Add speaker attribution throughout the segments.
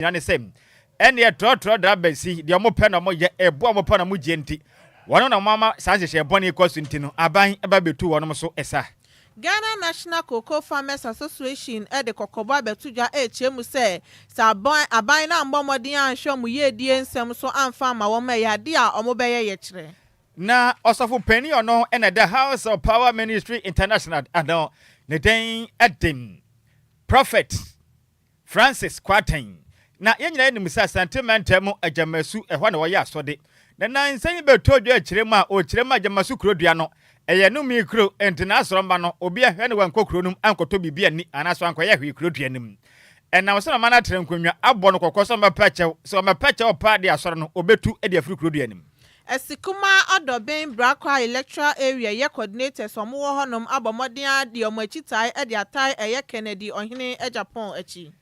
Speaker 1: Nyinaa ne sɛ, ɛnneɛ trɔtrɔ drivers yi, deɛ wɔpɛ na wɔyɛ, ɛboɔ a wɔpɛ na wɔgyeɛ nti, wɔn na wɔama saa nhyehyɛɛ bɔne yi kɔ so nti no, aban ba bɛtu wɔnom so sa.
Speaker 2: Ghana National Cocoa Farmers Association de kɔkɔbɔ abɛto dwa rekyerɛ mu sɛ, sɛ aban aban no ammɔ mmɔden anhwɛ wɔn yiedie nsɛm so amfa amma wɔn a, ɛyɛ adeɛ a wɔbɛyɛ yɛkyerɛ.
Speaker 1: Na ɔsɔfo panin a ɔno na ɛda House of Power Ministry International ano, ne din de Prophet Francis Kwarteng. Na yɛn nyinaa nim sɛ Asante mantam mu Agyamasu, ɛhɔ na wɔyɛ asɔde. Na nnansa yi bɛtɔɔ dwa akyire mu a ɔkyerɛ mu Agyamasu kuro dua no, ɛyɛ nnome kuro, enti n'asɔremma no, obi ahwɛ na wankɔ kuro no mu ankɔtɔ biribi anni anaasɛ wankɔyɛ hwee kuro dua no mu. Ɛnam sɛ na ɔman no atra nkonnwa abɔ no kɔkɔ sɛ ɔmmɛpɛ kyɛw, sɛ ɔmmɛpɛ kyɛw paa de asɔre no, ɔbɛtu de afiri kuro dua no mu.
Speaker 2: Asikuma Ɔdɔben Brakwa Electoral Area yɛ coordinators a wɔwɔ hɔnom abɔ mmɔden ara de wɔn akyi tae de atae ɛyɛ Kennedy Ɔhene Agyapong akyi.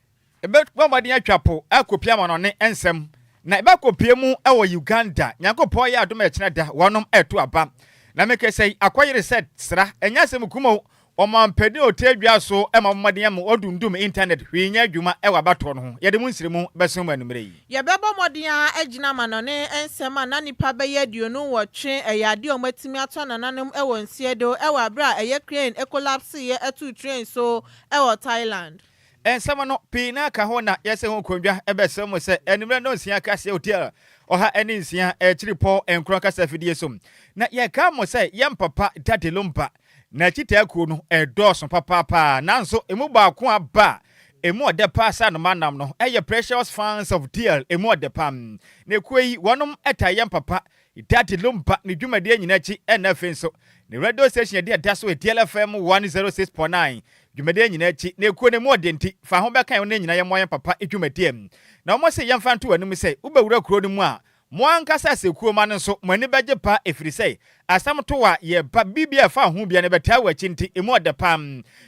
Speaker 1: Ebɛbɔ mbɔden atwa po akopue amanɔne nsɛm na ebɛkopue mu wɔ Uganda. Nyankopɔn yɛ adom a ɛkyena da wɔnom ɛto aba. Na mekasa yi akɔyere sɛ sra, ɛnyɛ asɛm kuma o, ɔmanpanin a ɔte adwa so ma mmɔden ama wɔdundum internet hwee nyɛ adwuma wɔ abatoɔ no ho. Yɛde mu nsremu bɛsom mo anwummerɛ yi.
Speaker 2: Yɛbɛbɔ mmɔden ara agyina amanɔne nsɛm a na nnipa bɛyɛ 28 ɛyɛ adeɛ a wɔatumi ato anananom wɔ nseɛdo wɔ aberɛ a ɛyɛ crane kolapseeɛ too train so wɔ Thailand.
Speaker 1: Nsɛm no pii no ara ka ho na yɛsɛ ho nkondwa bɛsrɛ mo sɛ anwummerɛ nnɔnsia kaseɛ hotel 106 akyiripɔ nkron kasa afidie so. Na yɛka mo sɛ yɛn papa Daddy Lumba n'akyitaakuo no ɛdɔɔso papaapa nanso emu baako aba a emu ɔdɛ paa sɛ anoma nam no ɛyɛ Precious Fans of DL emu ɔdɛ paa. Na ekuo yi wɔnom taa yɛn papa Daddy Lumba ne dwumadie nyina akyi ɛna afei nso ne radio station yɛde ɛda so DL FM 106.9 dwumadie nyina akyi na ekuo no emu ɔdɛ nti fa ho bɛka yɛn ho na nyina yɛmmoa yɛn papa dwumadie. Na wɔn se yɛmfa nto w'anim sɛ wobɛwura kuro no mu a Mo ankasa sɛ kuo mma no nso, mo ani bɛgye paa ɛfiri sɛ asɛm to a yɛba, biribiara a ɛfa wo ho biara no ɛbɛtaa w'akyi nti, ɛmu ɔdɛ paa.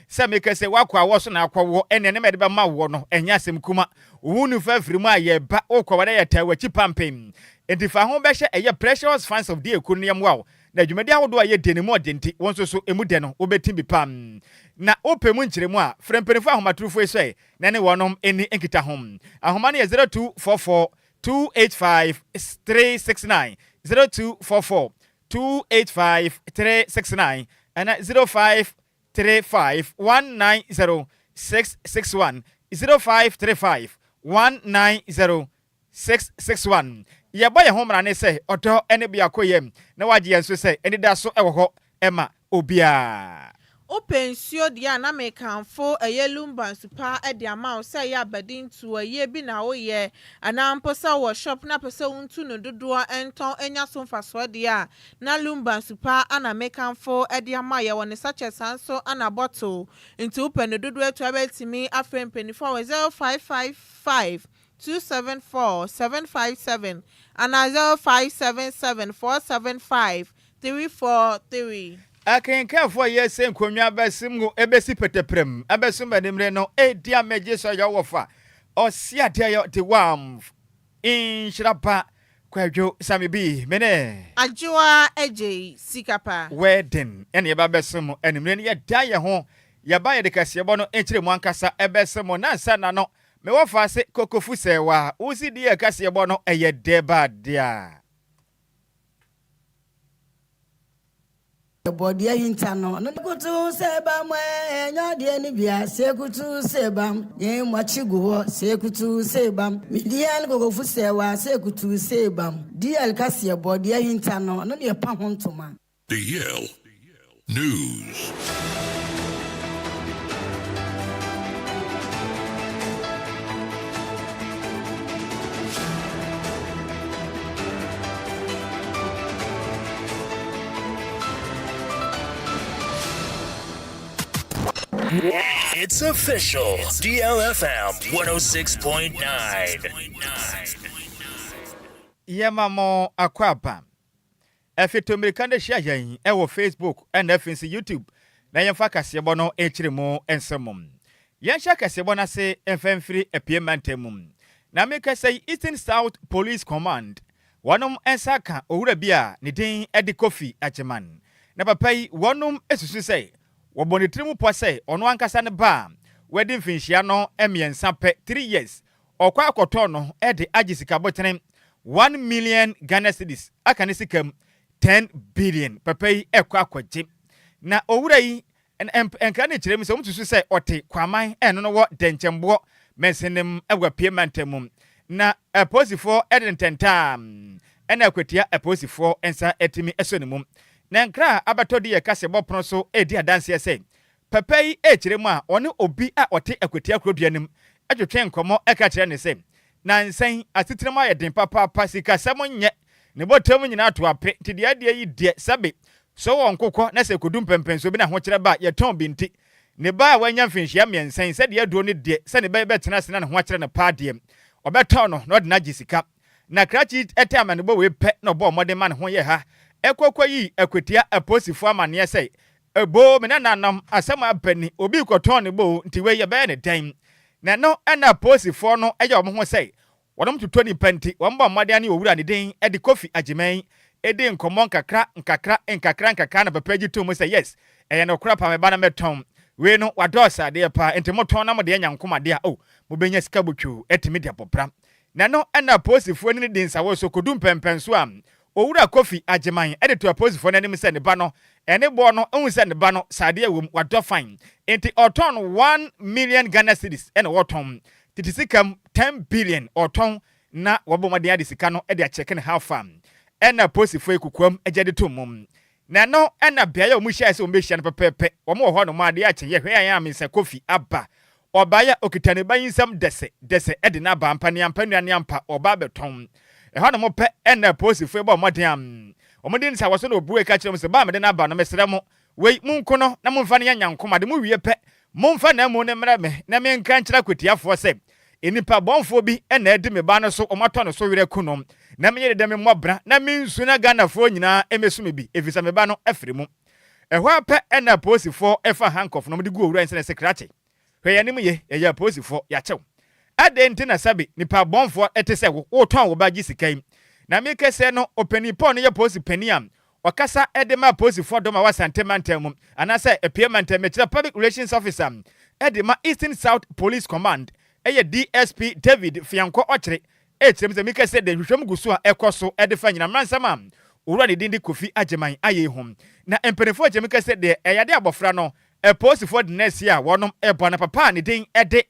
Speaker 1: Sɛ meka sɛ woakɔ awoɔ so na akɔwoɔ, ɛnneɛ nneɛma a yɛde bɛma woɔ no, ɛnyɛ asɛm kuma. Wo ho nufu afiri mu a yɛba, wokɔ wɔ na yɛtaa w'akyi pampee. Enti fa ho bɛhyɛ ɛyɛ Precious Fans of Dear kuo no na yɛmmoa wo. Na dwumadi ahodoɔ a yɛdi no mu ɔdɛ nti, wo nso so ɛmu dɛ no, wobɛte bi paa. Na wopɛ mu nkyerɛmu a, frɛ mpanimfoɔ ahomatorofo yi sɛ na ɛne wɔnom nni nkitaho. Ahoma no yɛ 0244 285 369 0244 285 369 ɛna 0535 190 661 0535 190 661. Yɛbɔ yɛn ho mmara ne sɛ ɔdɔ ne biakoyɛ na wagye yɛn so sɛ anidaso wɔ hɔ ma obiara.
Speaker 2: Wopɛ nsuo deɛ a na mekamfo ɛyɛ Lumba nsu pa de ama wo sɛ ɛyɛ abadintoɔ, ayie bi na woyɛ anaa mpo sɛ wowɔ shop na pɛ sɛ wontu no dodoɔ ntɔn nya so mfasoɔ deɛ a na Lumba nsu pa na mekamfo de ama wo. Yɛwɔ ne sachet saa nso na bottle nti wopɛ no dodoɔ atua bɛtumi afrɛ mpaninfoɔ wɔ 0555 274 757 anaa 0577 475 343.
Speaker 1: Akenkanfo a yɛsɛ nkonnwa bɛse mu ebesi peteprem ɛbɛsom animre no edi amegye sɛ ɔyɛ ɔwɔfa ɔse adeɛ yɛ de wamf nhyira ba Kwadwo Sami bi me ne.
Speaker 2: Adwoa Adjei sika pa.
Speaker 1: Wedding ɛna yɛba bɛsom mo animre no yɛda yɛn ho yɛba yɛde kaseɛbɔ no nkyerɛmu ankasa ɛbɛsom mo nansa na no me wɔfa ase kokofu sɛɛwa wosi di yɛ kaseɛbɔ no ɛyɛ dɛ ba dea.
Speaker 3: Yɛbɔ deɛ ahinta no. No kutu sɛ bam ɛnyɛ adeɛ no bia sɛ kutu sɛ bam yɛn mu akyi gu hɔ sɛ kutu sɛ bam media no kokofu sɛ wa sɛ kutu sɛ bam DL kaseɛ bɔ deɛ ahinta no no deɛ pa ho ntoma.
Speaker 4: DL News. It's official. DLFM 106.9.
Speaker 1: Yɛma mo akwaaba. Afei tu mmirika na hyia yɛn wɔ Facebook na afei nso YouTube na yɛmfa kaseɛbɔ no nkyere mu nsɛm mu. Yɛnhyɛ kaseɛbɔ no ase mfa mfiri Apue mantam mu. Na mekasa yi Eastern South Police Command wɔnom nsa aka owura bi a ne din de Kofi Agyeman. Na papa yi wɔnom susu sɛ wɔbɔ ne tiri mu pɔ sɛ ɔno ankasa ne ba a wadi mfinhyia no mmiɛnsa pɛ, 3 years, Ɔkɔ akɔtɔ no de agye sika botene 1 million Ghana cedis, aka ne sika mu 10 billion. Papa yi ɛkɔ akɔgye na owura yi nkra ne kyerɛ mu sɛ wɔn tusu sɛ ɔte Kwaman ɛno no wɔ Dɛnkyɛnboɔ mɛnsenem ɛwɔ Apue mantam mu, na apolisifoɔ ɛde ntɛntaam ɛna Akwatia apolisifoɔ nsa ɛtumi ɛsɔ ne mu. Na nkra a abɛtɔ de yɛ kasa bɔ so ɛredi adanseɛ sɛ papa yi ɛrekyerɛ mu a ɔne obi a ɔte Akwatia kurodua no mu ɛtwetwe nkɔmmɔ, ɛka kyerɛ ne sɛ nansan asetena mu ayɛ den papaapa, sikasɛm nyɛ ne bɔtɔm nyinaa to ape, nti deɛ adeɛ yi deɛ sɛbe so wɔ nkokɔ na sɛ kodu mpɛmpɛnso bi na ahokyerɛ ba yɛtɔn bi. Nti ne ba a wanya mfinhyia 3 yi, sɛdeɛ aduro no deɛ sɛ ne bɛyɛ bɛtena ase na ne ho akyerɛ no paa deɛ, ɔbɛtɔn no na ɔde no agye sika. Na krakye ɛte amanebɔ wei pɛ na ɔbɔ ɔmmɔden ma ne ho yɛ ha ɛkɔkɔ yi Akwatia apolisifoɔ amanneɛ sɛ ebo me nananom, asɛm aba ni, obi kɔtɔn ne bo, nti wei yɛbɛyɛ ne dɛn? Na ɛno ɛna apolisifoɔ no ɛyɛ wɔn ho sɛ wɔn totɔ nipa, nti wɔn bɔ mmɔden ne owura ne din ɛde Kofi Agyeman edi nkɔmmɔ nkakra nkakra nkakra nkakra, na papa gye tom sɛ yes, ɛyɛ no kora pa, mɛba na mɛtɔn wei no wadɔɔso adeɛ paa, nti motɔn na mode anya nkomadeɛ a o mobɛnya sika botwoo ɛtumi de abɔ bra. Na no ɛna apolisifoɔ no di nsawo so kodu mpɛmpɛnso a owura Kofi Agyeman ɛde to apolisifoɔ no anim sɛ ne ba no ɛne boɔ no ehu sɛ ne ba no saadeɛ wɔ mu wadɔ fine, nti ɔtɔn 1 million Ghana cedis ɛna wɔtɔn tete sika 10 billion ɔtɔn, na wɔbɔ mmɔden ade sika no ɛde akyɛkɛ ne how far. Ɛna apolisifoɔ ekukuam agya de to mu, na ɛno ɛna beaeɛ a wɔn hyia sɛ wɔn bɛhyia no pɛpɛɛpɛ. Wɔn wɔ hɔ nom adeɛ akyɛ yɛhwɛ yɛn a mesa Kofi aba, ɔbaa a okita ne ba yi nsam dɛsɛ dɛsɛ ɛde n'aba mpa ne ampa nua ne ampa ɔbaa bɛtɔn. Ɛhɔ nom pɛ ɛna apolisifoɔ bɔ mmɔden a wɔn de nsa wɔ so na obue ka kyerɛ wɔn sɛ baa mede n'aba no, mesrɛ mo, wei munko no na momfa no yɛ nyankoma de mo wie pɛ, momfa na mu ne mmerɛ me na menka nkyerɛ Akwatiafoɔ sɛ nnipa bɔnfoɔ bi ɛna adi me ba no so, wɔn atɔ no so werɛ ku no, na meyɛ deda me mmɔbra na mensu na Ghanafoɔ nyinaa ɛmɛsu me bi, ɛfiri sɛ me ba no afiri mu. Ɛhɔ apɛ ɛna apolisifoɔ ɛfa handcuff na wɔde gu owura nsɛn sɛ krakye, hwɛ yɛn anim ye, yɛyɛ apolisifoɔ, yɛakyɛw adɛn nti na sɛbe nipa bɔnfoɔ ɛte sɛ wo wotɔn wo ba gye sika yi? Na mekɛsɛ no ɔpanin Paul no yɛ polisi panin a ɔkasa ɛde ma apolisifoɔ dɔm a wasante mantam mu anaasɛ Apue mantam, mekyerɛ public relations officer ɛde ma Eastern South Police Command, ɛyɛ DSP David Fiankɔ Ɔkyerɛ, ɛkyerɛ mu sɛ mekɛsɛ de nhwehwɛmu gu so a ɛkɔ so ɛde fa nyina mmaransɛm a owura ne din de Kofi Agyeman ayɛ ho. Na mpanimfoɔ kyerɛ mu kɛsɛ deɛ ɛyɛ ade abɔfra no apolisifoɔ de nɛɛse a wɔnom ɛbɔ na papa a ne din ɛde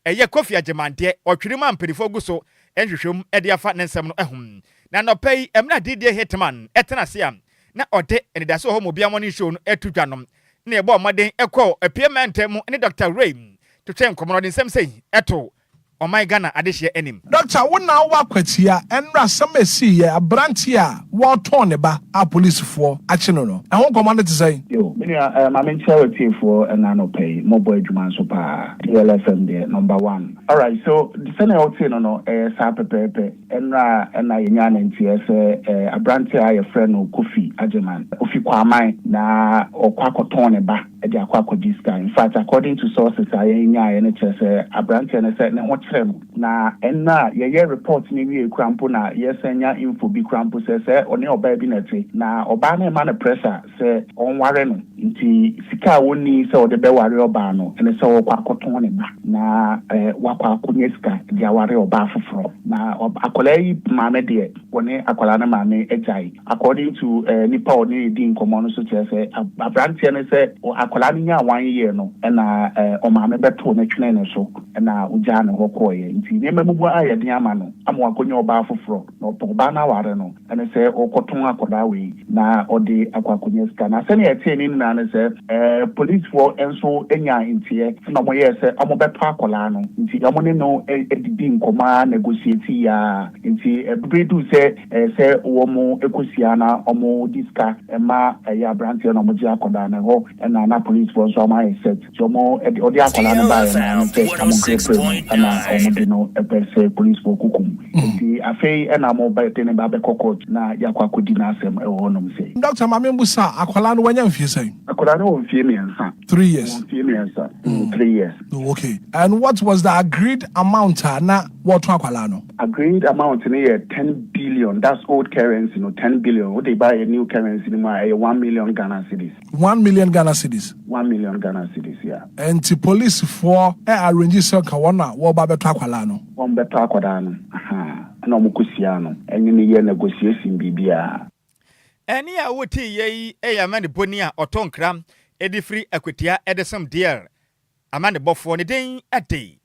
Speaker 1: ɛyɛ Kofi Agyeman deɛ, ɔtwere mu a mpanimfoɔ gu so nhwehwɛmu ɛde afa ne nsɛm no ɛho. Na nɔpɛ yi mmerɛ didie Hitman ɛtena ase a na ɔde anidaso wɔ hɔ ma obiara morning show no ɛto dwa nom na ɛbɔ ɔmmɔden ɛkɔ Apue mantam mu ne Dr Ray twetwe nkɔmmɔ no, ɔde nsɛm sɛi ɛto ɔman Ghana adehyeɛ anim.
Speaker 5: Dɔkta, wo na wowɔ Akwatia, ɛnora asɛm a ɛsii yɛ aberante a wɔretɔn ne ba a polisifoɔ akye no, ɛho nkɔmmɔ no te sɛn?
Speaker 6: Yo, me nua, ma menkyerɛ w'atiefoɔ ɛna anɔpa yi, mɔbɔ adwuma nso paa. DLFM deɛ, number one. Alright, so sɛnea wotee no, ɛyɛ saa pɛpɛɛpɛ. Ɛnora ɛna yɛnya ne nteɛ sɛ aberante a yɛfrɛ no Kofi Agyeman, ofi Kwaman, na ɔkɔ akɔtɔn ne ba ɛde akɔ akɔgye sika. In fact, according to sources a yɛnyaeɛ no, kyerɛ sɛ aberanteɛ no sɛ ne ho kyerɛ no, na ɛnna yɛyɛ report no wie kora mpo na yɛsɛn nya info bi kora mpo sɛ ɔne ɔbaa bi na ɛte, na ɔbaa no ɛma no pressure sɛ ɔnware no, nti sika a wɔnni sɛ ɔde bɛware ɔbaa no ɛne sɛ ɔkɔ akɔtɔn ne ba na wakɔ akɔnya sika de aware ɔbaa foforɔ. Na akwadaa yi maame deɛ, wɔne akwadaa no maame agyae. According to nipa a ɔne di nkɔmɔ no so, kyerɛ sɛ aberanteɛ no sɛ akwadaa no nya 1 year no ɛna ɔmaame bɛtoo ne twene ne so ɛna ogyaa ne hɔ kɔɔeɛ. Nti nneɛma mu ayɛ den ama no ama wakɔnya ɔbaa foforɔ, na ɔpɛ ɔbaa no aware no ɛne sɛ ɔkɔtɔn akwadaa wei na ɔde akɔ akɔnya sika. Na sɛnea ɛtee ne nyinaa ne sɛ polisifoɔ nso anya nteɛ na ɔmoyɛɛ sɛ ɔmo bɛtɔ akwadaa no, nti ɔmo ne no didi nkɔmɔ a negotiate yaa, nti ɛbere du sɛ wɔn kɔsia na wɔn di sika ɛma ɛyɛ aberanteɛ na wɔn gye akwadaa no hɔ, ɛna na polisifoɔ nso wɔn ayɛ set, nti wɔn ɛde ɔde akwadaa no baeɛ no ano sɛ wɔn nkrepere no ɛna wɔn de no ɛpɛ sɛ polisifoɔ kukum. Nti afei ɛna wɔn ba de ne ba bɛkɔ court na yɛakɔ akɔdi n'asɛm ɛwɔ hɔnom sɛ.
Speaker 5: Dɔkta, maame mbusa, akwadaa no wanya mfie sɛn?
Speaker 6: Akwadaa no wɔ mfie 3.
Speaker 5: 3 years.
Speaker 6: Wɔ mfie 3, 3 years.
Speaker 5: Oh, okay, and what was the agreed amount a na wɔtɔn akwadaa no?
Speaker 6: Agreed amount no yɛ ten. billion, that's old currency no, 10 billion, wode ba yɛ new currency no mu a, ɛyɛ 1 million Ghana cedis.
Speaker 5: 1 million Ghana cedis.
Speaker 6: 1 million Ghana cedis, yeah.
Speaker 5: Nti polisifoɔ ɛ arrange sɛ nka wɔn a wɔba bɛtɔ akwalaa no.
Speaker 6: Wɔn bɛtɔ akwadaa no, aha, ɛna wɔn kɔsia no ɛne ne yɛ negotiation biribiara.
Speaker 1: Ɛne a wotii yɛ yi yɛ amanebɔni a ɔtɔ nkra de firi Akwatia de som DL amanebɔfoɔ ne din de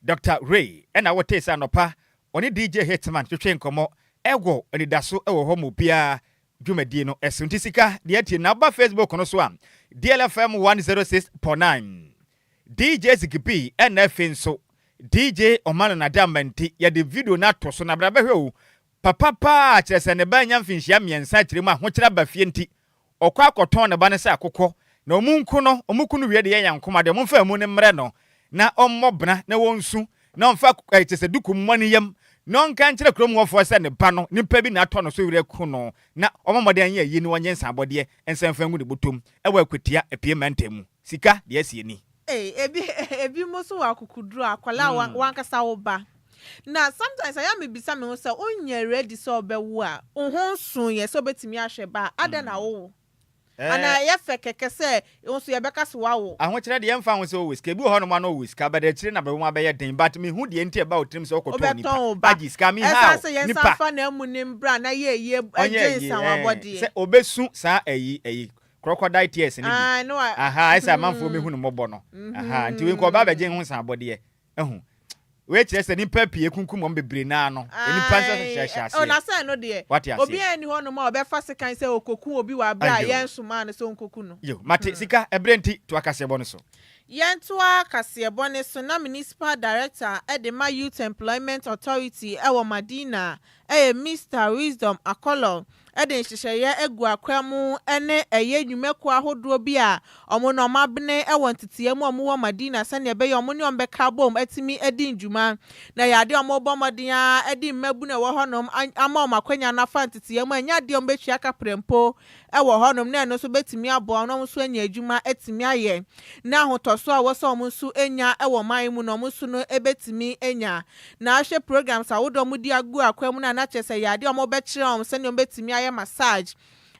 Speaker 1: Dr Ray, ɛna wotee sɛ anɔpa ɔne DJ Hitman twetwe nkɔmmɔ ɛwɔ anidaso ɛwɔ hɔ ma obiara dwumadie no ɛso. Nti sika deɛ atie na woba Facebook no so a, DLFM 106.9, DJ Zigibi, ɛna afei nso DJ Ɔmano Nadamba. Nti yɛde video no ato so na bra bɛhwɛ o. Papa paa kyerɛ sɛ ne ba nya mfinhyia 3 akyerɛ mu a ahokyerɛ aba fie, nti ɔkɔ akɔtɔn ne ba no sɛ akokɔ na ɔmu nku no. Ɔmu ku no wie de yɛ yankoma deɛ, ɔmfa mu no mmerɛ no na ɔmmɔ bena na wɔnsu na ɔmfa kyerɛ sɛ duku mmɔ ne yam na ɔnka nkyerɛ kurom hɔfoɔ sɛ ne ba no, nipa bi na atɔ no so werɛ ku no, na ɔma mmɔden anyɛ ayi ne wɔnyɛ nsabɔdeɛ nsɛmfa ngu ne bɔtɔm ɛwɔ Akwatia Apie mantam mu. Sika deɛ asie ni.
Speaker 2: Ee, ebi mo so wɔ akokuduro akwadaa mm. Wankasa wo ba na sometimes ayɛ mi bisa mi ho sɛ onyɛ ready sɛ ɔbɛwo a, wo ho nso yɛ sɛ ɔbɛtumi ahwɛ ba a, adɛn na wowo ana ɛyɛ fɛ kɛkɛ sɛ nso yɛbɛka so wawo?
Speaker 1: Ahokyerɛ deɛ, yɛmfa ho sɛ ɔwɔ sika. Ebi wɔ hɔnom a na ɔwɔ sika, but akyire na bɛwɔ abɛyɛ den, but mehu deɛ nti ɛba wo tirim sɛ wokɔtɔn
Speaker 2: wobɛtɔn
Speaker 1: nipa
Speaker 2: wo ba
Speaker 1: agye sika mi
Speaker 2: ɛsan
Speaker 1: ha
Speaker 2: sɛ yɛn
Speaker 1: nipa
Speaker 2: nsa fa na emu ne mbra na yɛ yie
Speaker 1: ɔnyɛ
Speaker 2: ɛgye
Speaker 1: ayi
Speaker 2: nsa wabɔdeɛ.
Speaker 1: Sɛ ɔbɛsu saa ayi crocodile tears ne bi.
Speaker 2: Ah, no a
Speaker 1: aha, ɛsɛ amanfoɔ mehu no mmɔbɔ no. Aha, nti wei nka ɔba abɛgye ho nsa abɔdeɛ ɛho. Wei kyerɛ sɛ nipa pii ekunkum wɔn bebree naa no, nipa nso hyehyɛ aseɛ.
Speaker 2: Ɔna sɛ no deɛ
Speaker 1: Wate aseɛ.
Speaker 2: obi a ni hɔnom a ɔbɛfa sekan sɛ okoku obi wɔ abere a
Speaker 1: Ayo.
Speaker 2: yɛn soma no sɛ onkoku no.
Speaker 1: Yo, mate. Sika ɛberɛ nti, to akaseɛbɔ no so.
Speaker 2: Yɛntoa kaseɛbɔ ne so na Municipal Director de ma Youth Employment Authority ɛwɔ Madina, ɛyɛ Mr Wisdom Akɔlɔ, ɛde nhyehyɛeɛ agu akwa mu ne ɛyɛ nnwumakuo ahodoɔ bi a ɔmo na ɔmo abene ɛwɔ nteteɛ mu a ɔmo wɔ Madina, sɛnea ɛbɛyɛ ɔmo ne ɔmo bɛka bom atumi adi ndwuma. Na yɛ adeɛ a ɔmo bɔ mmɔden a ɛde mmabunu a ɛwɔ hɔnom ama ɔmo akonnwa no afa nteteɛ mu a ɛnyɛ adeɛ a ɔmo bɛtua kaprɛ mpo ɛwɔ hɔnom, na ɛno nso bɛtumi aboa wɔn na ɔmo nso anya adwuma atumi ayɛ, na ahotɔso a wɔsɛ ɔmo nso anya ɛwɔ ɔman mu na ɔmo nso no ɛbɛtumi anya. Na ahwɛ programs ahodoɔ a ɔmo de agu akwan mu no a, na kyerɛ sɛ yɛ adeɛ a ɔmo bɛkyerɛ wɔn sɛnea ɔmo bɛtumi ayɛ massage,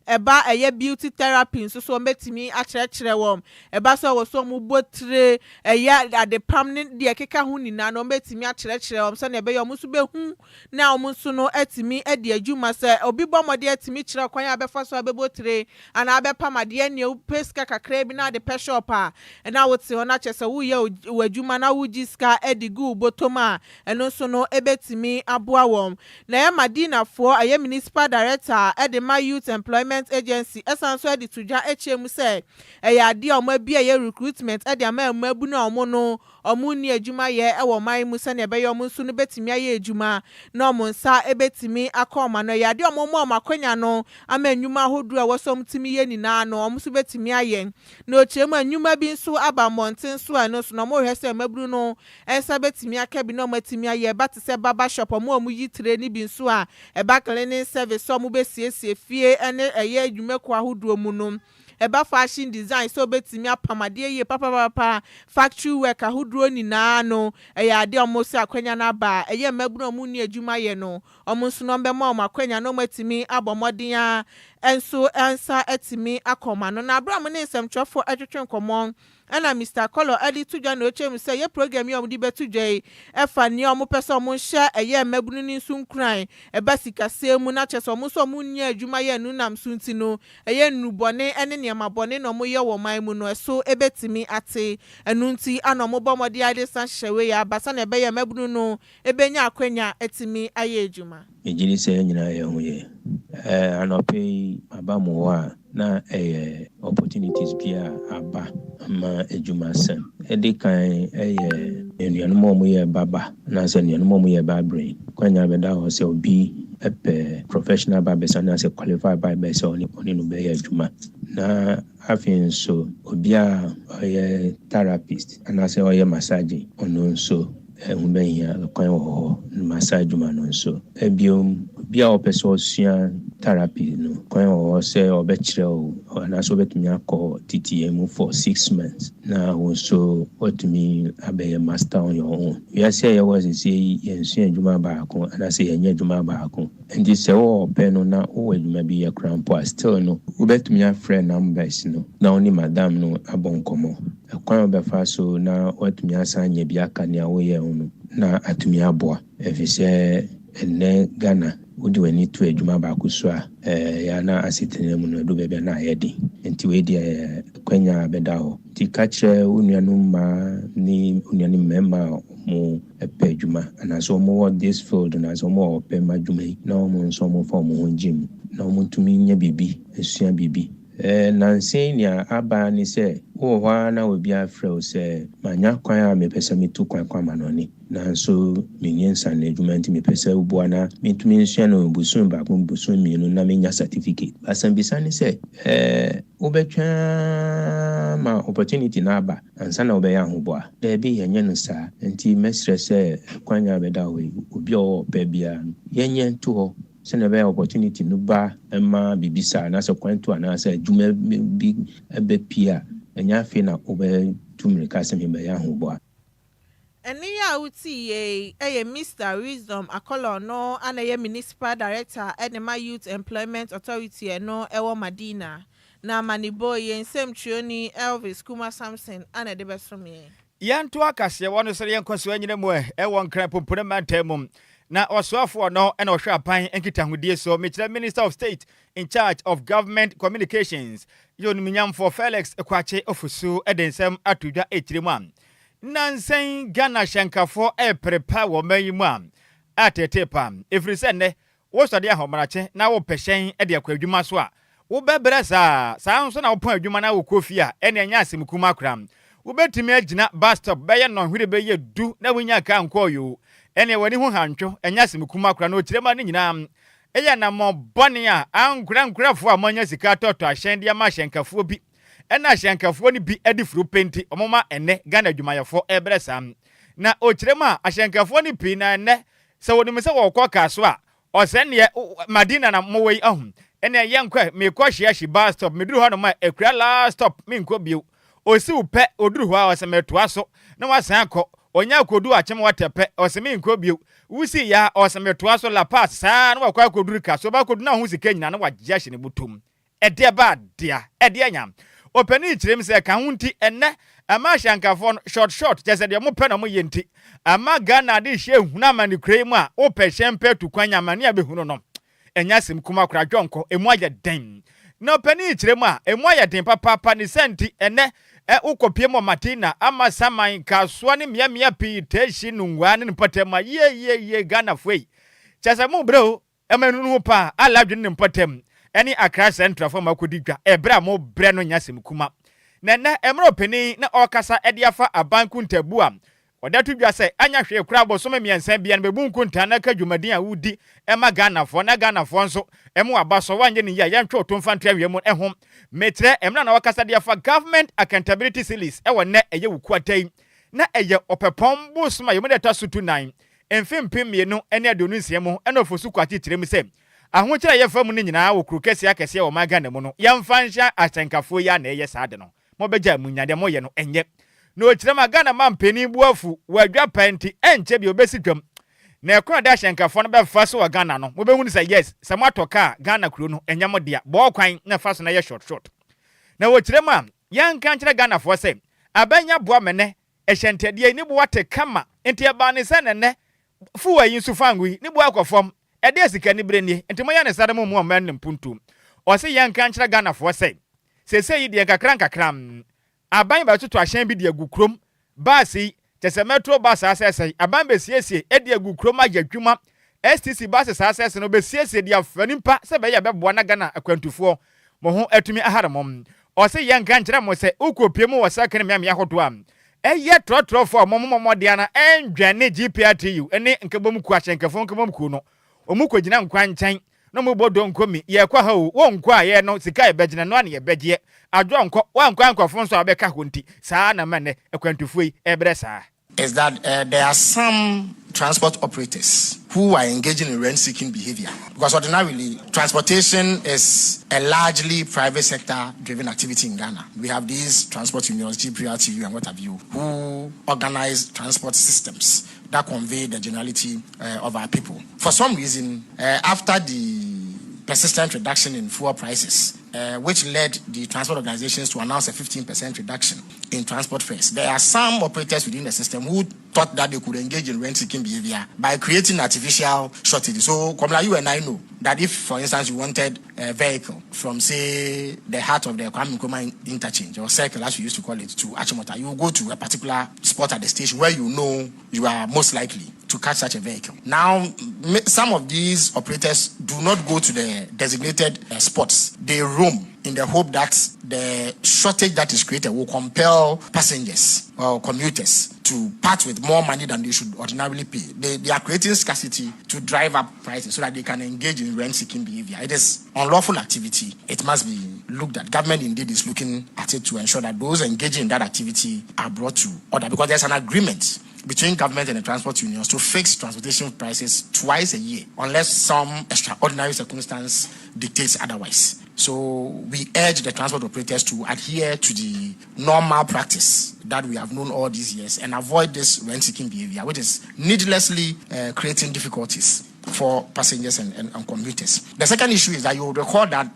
Speaker 2: ɛba ɛyɛ beauty therapy nso so, wɔn bɛtumi akyerɛkyerɛ wɔn, ɛba so ɛwɔ so wɔn bɔ tire, ɛyɛ adepam ne deɛ ɛkeka ho nyinaa na wɔn bɛtumi akyerɛkyerɛ wɔn sɛnea ɛbɛyɛ wɔn nso bɛhu na wɔn nso no atumi adi adwuma. Sɛ obi bɔ mmɔden atumi kyerɛ kwan a bɛfa so abɛbɔ tire anaa abɛpam adeɛ, nea wopɛ sika kakra bi na ade pɛ shop a ɛna wote hɔ na kyerɛ sɛ woyɛ wɔ adwuma na wogye sika de gu wo bɔtɔm a, ɛno nso no ɛbɛtumi aboa wɔn. Na ɛyɛ Madinafoɔ ɛyɛ Municipal Director ɛde ma Youth Employment Agency ɛsan so ɛde to dwa akyerɛ mu sɛ ɛyɛ adeɛ a wɔn abi ɛyɛ recruitment ɛde ama mmabunu a wɔn no wɔn nni adwuma yɛ ɛwɔ ɔman mu, sɛnea ɛbɛyɛ wɔn nso no bɛtumi ayɛ adwuma na wɔn nsa ɛbɛtumi akɔ wɔn ano. Ɛyɛ adeɛ a wɔn mu wɔn akonnwa no ama nnwuma ahodoɔ a ɛwɔ sɛ wɔn tumi yɛ nyinaa no, wɔn nso bɛtumi ayɛ. Na okyerɛ mu a, nnwuma bi nso aba mmɔnten so a ɛno nso na wɔrehwɛ sɛ mmabunu no nsa bɛtumi aka bi na wɔn atumi ayɛ. Ɛba te sɛ barber shop, wɔn a wɔyi tire ne bi nso a ɛba cleaning service sɛ wɔn bɛsiesie fie ne ɛyɛ nnwumakuo ahodoɔ mu no, ɛba fashion design sɛ wobɛtumi apam adeɛ yie papapapa, factory work ahodoɔ nyinaa no, ɛyɛ adeɛ a wɔn sɛ akonnwa no aba a ɛyɛ mmabunu a wɔn nni adwuma yɛ no, wɔn nso no wɔbɛma wɔn akonnwa na wɔn atumi abɔ mmɔden a nso nsa atumi akɔ wɔn ano. Na abere a wɔn ne nsɛmtwerɛfoɔ atwetwe nkɔmmɔ, ɛna Mr Kɔlɔ ɛde to dwa na ɔkyerɛ mu sɛ yɛ program yi a wɔde bɛto dwa yi ɛfa nea wɔn pɛ sɛ wɔn hyɛ ɛyɛ mmabunu no nso nkuran ɛba sikasɛm mu, na kyerɛ sɛ wɔn nso wɔn nyɛ adwuma yɛ no nam so nti no, ɛyɛ nnubɔne ɛne nneɛma bɔne na wɔyɛ wɔ ɔman mu no, ɛso ɛbɛtumi ate. Ɛno nti ana wɔn bɔ mmɔden ade san hyehyɛ wei aba sɛnea ɛbɛyɛ mmabunu no ɛbɛnya akonnwa ɛtumi ayɛ adwuma.
Speaker 7: Megye di sɛ yɛn nyinaa yɛn ho yɛ. Anɔpa yi aba mo hɔ a, na ɛyɛ opportunities bi a aba ama adwumasɛm. Ɛdi kan ɛyɛ nnuanom a wɔyɛ barber anaasɛ nnuanom a wɔyɛ barbering. Kwanya bɛda hɔ sɛ obi ɛpɛ professional barbers anaasɛ qualified barbers a ɔne no bɛyɛ adwuma. Na afei nso obi a ɔyɛ therapist anaasɛ ɔyɛ massaging, ɔno nso ɛho bɛhia, kwan wɔ hɔ massage adwuma no nso. Ebiom, obi a ɔyɛ cleaning service. Obi a ɔpɛ sɛ ɔsua therapy no, kwan wɔ hɔ sɛ ɔbɛkyerɛ wo anaasɛ wobɛtumi akɔ TTM mu for 6 months na wo nso woatumi abɛyɛ master on your own. Wiase a yɛwɔ seesei yi, yɛnsua adwuma baako anaasɛ yɛnyɛ adwuma baako. Nti sɛ wowɔ ɔpɛ no na wowɔ adwuma bi yɛ koraa mpo a, still no wobɛtumi afrɛ numbers no na wo ne madam no abɔ nkɔmmɔ. Ɛkwan a wobɛfa so na woatumi asan anya bi aka nea woyɛ ho no na atumi aboa. Ɛfiri sɛ ɛnnɛ Ghana wode w'ani to adwuma baako so a, ɛyɛ a na asetena mu no ɛdu baabi a na ayɛ den. Nti wei deɛ ɛyɛ kwanya a bɛda hɔ. Nti ka kyerɛ wo nuanom mmaa ne wo nuanom mmarima a wɔn pɛ adwuma anaasɛ wɔwɔ this field anaasɛ wɔwɔ ɔpɛ ma adwuma yi na wɔn nso wɔmfa wɔn ho ngye mu na wɔntumi nyɛ biribi, asua biribi. Nansa yi nea aba ne sɛ wowɔ hɔ ara na obi afrɛ wo sɛ manya kwan a mepɛ sɛ metu kwan kɔ amanɔne, nanso menni nsa no adwuma, nti mepɛ sɛ woboa na mentumi nsua no bosom 1, bosom 2 na menya certificate. Asɛmbisa ne sɛ wobɛtwɛn ma opportunity no aba ansa na wobɛyɛ ahoboa? Daabi, yɛnyɛ no saa. Nti mɛsrɛ sɛ kwan a bɛda hɔ yi, obi a ɔwɔ ɔpɛ biara no, yɛnyɛ nto hɔ sɛnea ɛbɛyɛ opportunity no ba ma biribi saa anaasɛ kwan to anaasɛ adwuma bi bɛpie a, ɛnyɛ afei na wobɛtu mmirika sɛ mebɛyɛ ahoboa.
Speaker 2: Ɛne yi a wotii yei ɛyɛ Mr Wisdom Akɔlɔ no ana ɛyɛ Municipal Director ɛde ma Youth Employment Authority ɛno ɛwɔ Madina. Na amanibɔ yɛn nsɛmtwerɛni Elvis Kuma Samson ana ɛde bɛsom yɛn.
Speaker 1: Yɛnto akaseɛ wɔ no sɛ yɛnkɔ so anyina mu ɛwɔ Nkran pompone mantam mu, na ɔsoafoɔ no ɛna ɔhwɛ aban nkitahodie so, mekyerɛ Minister of State in charge of Government Communications, yɛ Onimnyamfoɔ Felix Kwakye Ofosu, de nsɛm ato dwa ɛkyerɛ mu a nansɛn Ghana hyɛnkafoɔ ɛrepere pa wɔ ɔman yi mu a atete pa, ɛfiri sɛ nnɛ wosɔde ahomarakye na wopɛ hyɛn de akɔ adwuma so a, wobɛbrɛ saa. Saa nso na wopɔn adwuma na wokɔ fie a, ɛne ɛnyɛ asɛm kuma koraa. Wobɛtumi agyina bus stop bɛyɛ nnɔnhwere bɛyɛ 10 na wonya kaa nkɔɔ yoo, ɛne w'ani ho hantwo, ɛnyɛ asɛm kuma koraa. Na ɔkyerɛ ma no nyinaa ɛyɛ anammɔ bɔne a ankorankorafoɔ a moanya sika atɔtɔ ahyɛn de ama ahyɛnkafoɔ bi, ɛna ahyɛnkafoɔ no bi de furo penti ɔmoma ɛnɛ Ghana adwumayɛfoɔ ɛbrɛ saa. Na ɔkyerɛ mu a, ahyɛnkafoɔ no pii na ɛnɛ sɛ wɔnim sɛ wɔkɔ kaa so a, ɔsɛ neɛ Madina na mowɔ yi ahu, ɛnɛ yɛnkɔ, mekɔ Hyiahyi bus stop, meduru hɔ nom a akura last stop, menkɔ bio. Ɔsiw pɛ, ɔduru hɔ a, ɔsɛ metoa so na wasan akɔ. Ɔnya akɔdu Akyem Watɛ pɛ, ɔsɛ menkɔ bio. Wusi ya, ɔsɛ metoa so La Pass saa na wakɔ akɔduru ka so, ɔbɛkɔdu na ho sika nyina na wagye ahyɛ ne bɔtɔm. Ɛdeɛ ba dea ɛdeɛ nya. Ɔpanin kyerɛ mu sɛ ɛka ho nti ɛnnɛ ɛma ahyɛnkafoɔ no short short, kyerɛ sɛ deɛ wɔpɛ na wɔyɛ nti ama Ghana ade hyɛ ehunu amane kura yi mu a wopɛ hyɛn pɛ tu kwan nya amane a bɛhunu no, ɛnyɛ asɛm kuma koraa. Dwɔnkɔ emu ayɛ den. Na ɔpanin kyerɛ mu a, emu ayɛ den papaapa. Ne sɛ nti ɛnnɛ ɛ wokɔpie mu Madina ama Saman Kasoa ne mmeammea pii Teshie Nungua ne ne mpɔtam a, yie yie yie, Ghanafoɔ yi, kyerɛ sɛ mo brɛ o. Ɛma ɛnu no ho paa a adwene ne mpɔtam ne Accra Central fam akɔdi dwa ɛberɛ a mobrɛ no nyɛ asɛm kuma. Na ɛnnɛ mmerɛ ɔpanin na ɔrekasa de afa aban nkontabu a ɔde ato dwa sɛ anya hwee koraa bosome 3 biara no bɛbu nkontaa na aka dwumadin a wodi ma Ghanafoɔ na Ghanafoɔ nso mo aba so wanyɛ no yie a yɛntwe wo to mfa nto awia mu ho. Mekyerɛ mmerɛ na ɔrekasa de afa Government Accountability Series wɔ nnɛ ɛyɛ Wukuada yi na ɛyɛ Ɔpɛpɔn bosome a yɛmu da ɛtɔ so 14 mfe 2026 mu. Ɛna Ofosu Kwakye kyerɛ mu sɛ ahokyere a yɛfa mu no nyinaa wɔ kuro kɛseɛ akɛseɛ wɔ ɔman Ghana mu no, yɛmfa nhyɛ ahyɛnkafoɔ yi a na ɛyɛ saa de no, mobɛgyae mu nya deɛ moyɛ no ɛnyɛ. Na ɔkyerɛ mu a Ghana mampanin bu afu wɔ adwa pa nti ɛnkyɛ bi ɔbɛsi dwam na ɛkwan a ɔde ahyɛnkafoɔ no bɛfa so wɔ Ghana no, mobɛhunu sɛ yes, sɛ moatɔ kaa Ghana kuro no ɛnyɛ mo dea, bɔɔ kwan na ɛfa so na ɛyɛ short short. Na ɔkyerɛ mu a yɛnka nkyerɛ Ghanafoɔ sɛ abɛnya boa mɛnɛ ɛhyɛ ntɛdeɛ yi ne bo ate kama, nti ɛbaa ne sɛ nɛnɛ fuel yi nso fango yi ne bo akɔ fam, ɛdeɛ sika ni berɛ nie, nti moyɛ ne saa de mo mmoa ɔman no mpuntuo. Ɔse yɛnka nkyerɛ Ghanafoɔ sɛ seesei yi deɛ nkakra nkakra aban bɛtoto ahyɛn bi de agu kurom, bus yi, kyɛ sɛ metro bus asɛesɛe, aban bɛsiesie de agu kurom ayɛ adwuma, STC buses asɛesɛ no bɛsiesie de afa nipa sɛ bɛyɛ bɛboa na Ghana akwantufoɔ mo ho atumi ahare mo. Ɔse yɛnka nkyerɛ mo sɛ wokɔpie mu wɔ sɛkene mmeammea ahodoɔ a ɛyɛ trɔtrɔfoɔ a wɔn mmɔden ana ɛndwɛne GPRTU ne nkabom kuo, ahyɛnkafoɔ nkabom kuo no, wɔn kɔgyina nkwan nkyɛn na wɔn bɔ dɔnkɔ mi yɛkɔ ha o, wɔnkɔ a yɛ no sika a yɛbɛgyina no a na yɛbɛgyeɛ adwo nkɔ wankɔ ankɔfo nso a wɔbɛka hɔ, nti saa na ma nnɛ akwantufoɔ yi ɛbrɛ saa.
Speaker 8: Is that there are some transport operators who are engaging in rent-seeking behavior. Because ordinarily, transportation is a largely private sector-driven activity in Ghana. We have these transport unions, GPRTU and what have you, who organize transport systems that convey the generality of our people. For some reason, after the persistent reduction in fuel prices, which led the transport organizations to announce a 15% reduction in transport fares. There are some operators within the system who thought that they could engage in rent-seeking behavior by creating artificial shortages. So, Komla, you and I know that if, for instance, you wanted a vehicle from, say, the heart of the Kwame Nkrumah interchange, or circle, as we used to call it, to Achimota, you will go to a particular spot at the station where you know you are most likely to catch such a vehicle. Now, some of these operators do not go to the designated spots. They roam in the hope that the shortage that is created will compel passengers or commuters to part with more money than they should ordinarily pay. They are creating scarcity to drive up prices so that they can engage in rent-seeking behavior. It is unlawful activity. It must be looked at. Government indeed is looking at it to ensure that those engaging in that activity are brought to order, because there's an agreement between government and the transport unions to fix transportation prices twice a year, unless some extraordinary circumstance dictates otherwise. So we urge the transport operators to adhere to the normal practice that we have known all these years and avoid this rent-seeking behavior, which is needlessly creating difficulties for passengers and commuters. The second issue is that you will recall that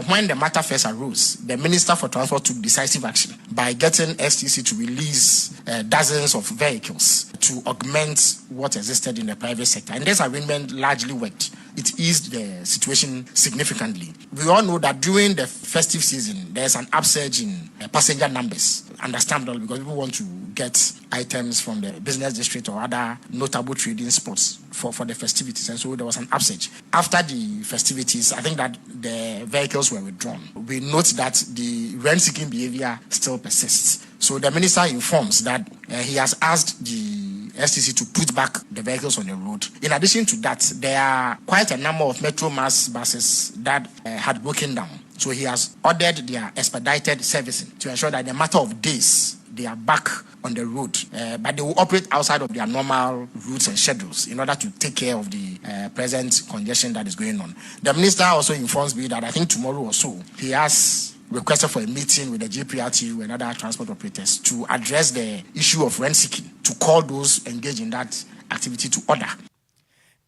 Speaker 8: when the matter first arose, the Minister for Transport took decisive action by getting STC to release dozens of vehicles to augment what existed in the private sector. And this arrangement largely worked. It eased the situation significantly. We all know that during the festive season, there's an upsurge in passenger numbers, understandable, because people want to get items from the business district or other notable trading spots for the festivities, and so there was an upsurge. After the festivities, I think that the vehicles were withdrawn. We note that the rent-seeking behavior still persists. So the minister informs that he has asked the STC to put back the vehicles on the road. In addition to that, there are quite a number of Metro Mass buses that had broken down. So he has ordered their expedited servicing to ensure that in a matter of days, they are back on the road, but they will operate outside of their normal routes and schedules in order to take care of the present congestion that is going on. The minister also informs me that I think tomorrow or so, he has requested for a meeting with the GPRTU and other transport operators to address the issue of rent seeking, to call those engaged in that activity to order.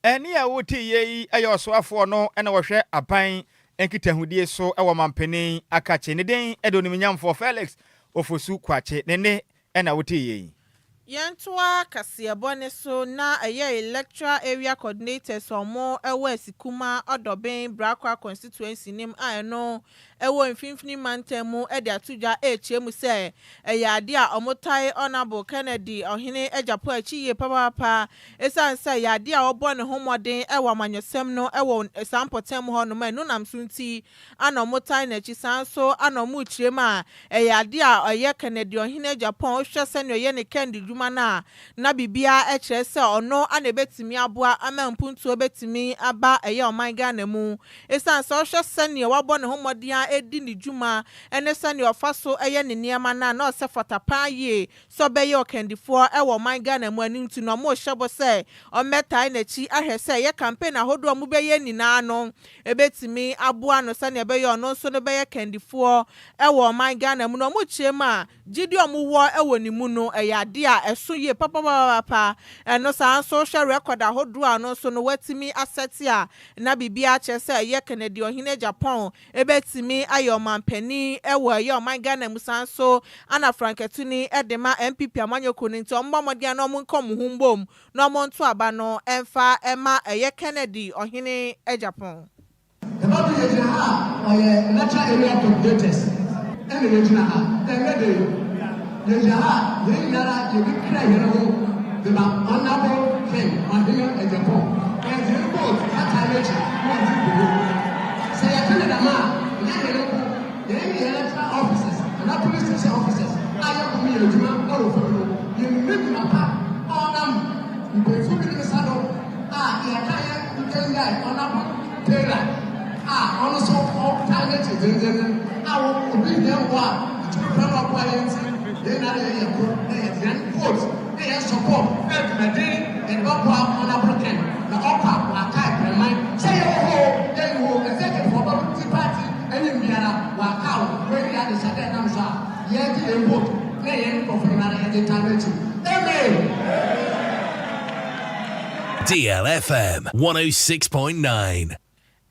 Speaker 1: Ɛne a wote yie yi yɛ ɔsoafoɔ no ɛna wɔhwɛ aban nkitahudie so ɛwɔ mampanin akakye ne den ɛde onimnyamfoɔ Felix Ofosu Kwakye ne ne ɛna wote yie yi.
Speaker 2: Yɛntoa kaseɛbɔ ne so na ɛyɛ electoral area coordinators a ɔmo ɛwɔ Asikuma Ɔdɔbɛn Brakwa constituency nim a ɛno ɛwɔ Mfimfini Mantam mu ɛde ato dwa ɛrekyerɛ mu sɛ ɛyɛ adeɛ a ɔmo tae Honourable Kennedy Ɔhene Agyapong akyi yie papaapa, ɛsiane sɛ ɛyɛ adeɛ a ɔbɔ ne ho mmɔden ɛwɔ amanyɔsɛm no ɛwɔ saa mpɔtam hɔ nom. Ɛno nam so nti ana ɔmo tae n'akyi. Saa nso ana ɔmo kyerɛ mu a ɛyɛ adeɛ a ɔyɛ Kennedy Ɔhene Agyapong, ɔhwɛ sɛnea ɔyɛ ne Kennedy dwuma no a na biribiara kyerɛ sɛ ɔno ana ebetumi aboa ama mpuntuo betumi aba ɛyɛ ɔman Ghana mu, ɛsiane sɛ ɔhwɛ sɛnea wabɔ ne ho mmɔden a edi ne dwuma ɛne sɛnea ɔfa so ɛyɛ ne nneɛma no a na ɔsɛ fata paa yie sɛ ɔbɛyɛ ɔkandifoɔ ɛwɔ ɔman Ghana mu. Anim nti na ɔmo hyɛ bɔ sɛ ɔmmɛtae n'akyi ahwɛ sɛ ɛyɛ campaign ahodoɔ a ɔmo bɛyɛ nyinaa no ebetumi aboa no sɛnea ɛbɛyɛ ɔno nso no bɛyɛ kandifoɔ ɛwɔ ɔman Ghana mu. Na ɔmo kyerɛ mu a gyidi a ɔmo wɔ ɛwɔ ne mu no ɛyɛ adeɛ a ɛso yie papapapa. Ɛno saa nso hwɛ record ahodoɔ a ɔno nso no watumi asɛte a na biribiara kyerɛ sɛ ɛyɛ Kennedy Ɔhene Agyapong ebetumi ayɛ ɔmanpanin ɛwɔ ɛyɛ ɔman Ghana mu. Saa nso ana frankatuni ɛde ma NPP amanyɔkuo no nti ɔmo bɔ mmɔden a na ɔmo nka ɔmo ho mbom na ɔmo nto aba no ɛmfa ɛma ɛyɛ Kennedy Ɔhene Agyapong.
Speaker 9: Ɛba bi yɛgyina ha a ɔyɛ electoral area coordinators ɛna yɛgyina ha ɛnɛ de yɛgyina ha, yɛn nyinara yɛde kra yɛn ho de ma Honourable Ken Ɔhene Agyapong, ɛyɛ yɛn vote ata n'akyi na ɔdi nkɔmɔ sɛ yɛka ne dɛm a nyɛ yɛn nko, yɛn yɛ electoral officers anaa police station officers a yɛkɔ mu yɛ adwuma ɛwɔ fam no, yɛn nim pa a ɔnam mpanyinfo bi ne nsa do a yɛka yɛ nkɛnyae Honourable Taylor a ɔno nso ɔtaa n'akyi dendenden a obi hia mmoa a ɛtumi fɛ no ɔboa yɛn, nti yɛn nyinaa yɛ yɛ ko na yɛ yɛn vote na yɛn support na adwumaden. Yɛde bɛboa Honourable Ken na ɔkɔ a ɔakae Breman sɛ yɛwɔ hɔ o, yɛnni hɔ o, executive ɔba ti party enyim biara ɔakaa wo. Wei ne yɛn adehyɛde a ɛnam so a yɛgye yɛn vote na yɛn nkorɔfo nyinara yɛdze taa n'ekyir. Amen!
Speaker 4: DLFM 106.9.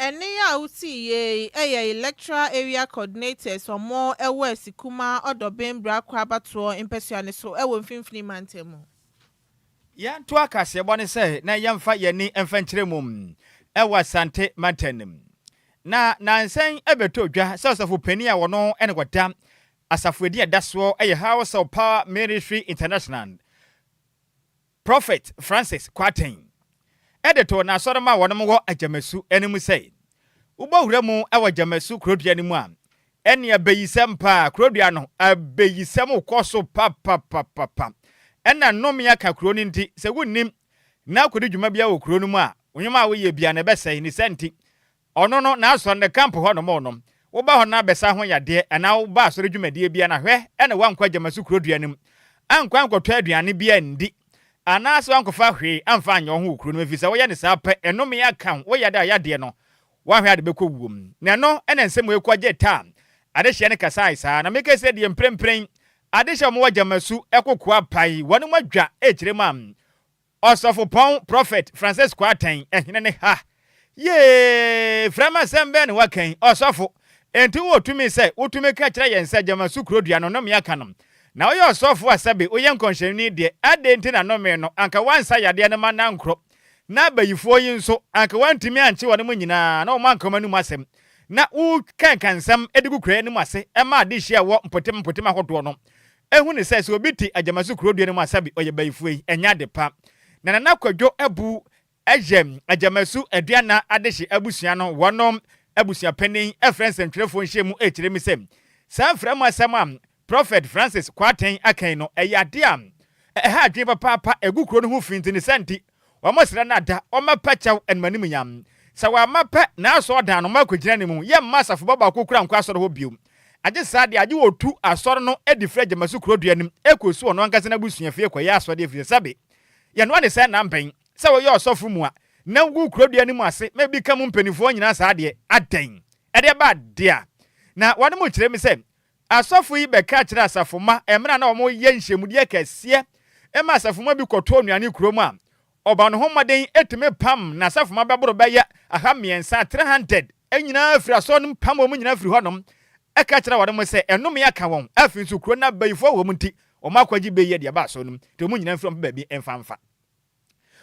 Speaker 2: Ɛnne yi a wotii yei yɛ Electoral Area Coordinators wɔn wɔ Asikuma Ɔdɔben Brakwa abatoɔ mpasua no so wɔ Mfimfini Mantam mu.
Speaker 1: Yɛntoa kaseɛbɔ no sɛ na yɛmfa yɛn ani mfa nkyerɛ mu wɔ Asante mantam no mu. Na nansa yi ɛbɛtɔ dwa sɛ ɔsɔfo panin a ɔno na ɔda asafo edin a ɛda soɔ yɛ House of Power Ministry International, Prophet Francis Kwarteng de too n'asɔremma a wɔnom wɔ Agyamasu no mu sɛ, Wobɔ wura mu wɔ Agyamasu kurodua no mu a, ɛne abayisɛm paa, kurodua no abayisɛm kɔ so papapapapa. Ɛna nnome aka kuro no nti, sɛ wonnim na wokɔdi dwuma biara wɔ kuro no mu a, wo nnwuma a woyɛ biara no ɛbɛsɛe. Ne saa nti, Ɔno no, n'asɔre no camp hɔ nom no, woba hɔ na bɛsa ho yadeɛ anaa woba asɔre dwumadie bia na hwɛ na woankɔ Agyamasu kuro dua no mu ankɔ ankɔtɔ aduane bi andi anaasɛ woankɔfa hwee amfa anyɛ wo ho wɔ kuro no mu ɛfiri sɛ woyɛ no saa pɛ ɛnome aka wo, wo yade a yadeɛ no woanhwɛ a de bɛkɔ wuo mu. Na ɛno na nsɛm wei kɔ gyee taa adehyeɛ no kasae saa. Na meka sɛ deɛ mprempren adehyeɛ a wɔwɔ Agyamasu kokoa pae wɔnom adwa rekyerɛ mu a Ɔsɔfopɔn Prɔfɛt Francis Kwarteng hene ne ha. Yee! Frɛm asɛm bɛn na woaka yi, ɔsɔfo? Enti wowɔ tumi sɛ wotumi ka kyerɛ yɛn sɛ gyama su kuro dua no nnome aka no? Na woyɛ ɔsɔfo a sɛbe woyɛ nkɔnhyɛni deɛ, adɛn nti na nnome no, anka woansa yadeɛ no ma no ankorɔ? Na abayifoɔ yi nso, anka woantumi ankye wɔnom nyinaa na wɔanka wɔn anom asɛm? Na wokanka nsɛm de gu kuro anim ase ma adehyeɛ a ɛwɔ mpɔtam mpɔtam ahodoɔ no Ehu ne sɛ, sɛ obi te Agyamasu kuro dua no mu a sɛbe ɔyɛ bayifoɔ yi, ɛnyɛ ade pa. Na Nana Kwadwo Abu yɛ Agyamasu Aduana Adehye abusua no wɔnom abusua panin frɛ nsɛntwerɛfoɔ nhyiamu rekyerɛ mu sɛ, saa mfra mu asɛm a Prɔfɛt Francis Kwarteng aka yi no, ɛyɛ adeɛ a ɛha adwene papaapa, ɛgu kuro no ho fi nti ne saa nti Wɔsrɛ no ada, ɔmmɛpɛ kyɛw ne m'animuonyam. Sɛ wamma pɛ, n'asɔrdan no, moakogyina ne mu. Yɛmma asafobɔ baako koraa nkɔ asɔre hɔ bio. Agye saa deɛ, agye wɔtu asɔre no adi firi Agyamasu kurodua no mu kɔsi ɔno ankasa n'abusua fie kɔyɛ asɔre ɛfiri sɛ sɛbe yɛnoa ne sɛ nna bɛn sɛ woyɛ ɔsɔfo mua na wogu kurodua no mu ase ma ebi ka mu mpanimfoɔ nyinaa saa deɛ, adɛn? Ɛdeɛ ba adeɛ a. Na wɔnom kyerɛ me sɛ Asɔfo yi bɛka kyerɛɛ asafo mma mmerɛ a na wɔreyɛ nhyiamudeɛ kɛseɛ ma asafo mma bi kɔtɔɔ nnuane kurom a, ɔbaa ne ho mmɔden tumi pam n'asafo mma bɛboro bɛyɛ 300, 300, nyinaa firi asɔre no mu pam wɔn nyinaa firi hɔnom ka kyerɛɛ wɔn sɛ nnome aka wɔn, afei nso kuro no abayifoɔ wɔ mu nti wɔn akɔgye bɛyi de aba asɔre no mu nti wɔn nyinaa mfiri wɔn baabi mfa mfa.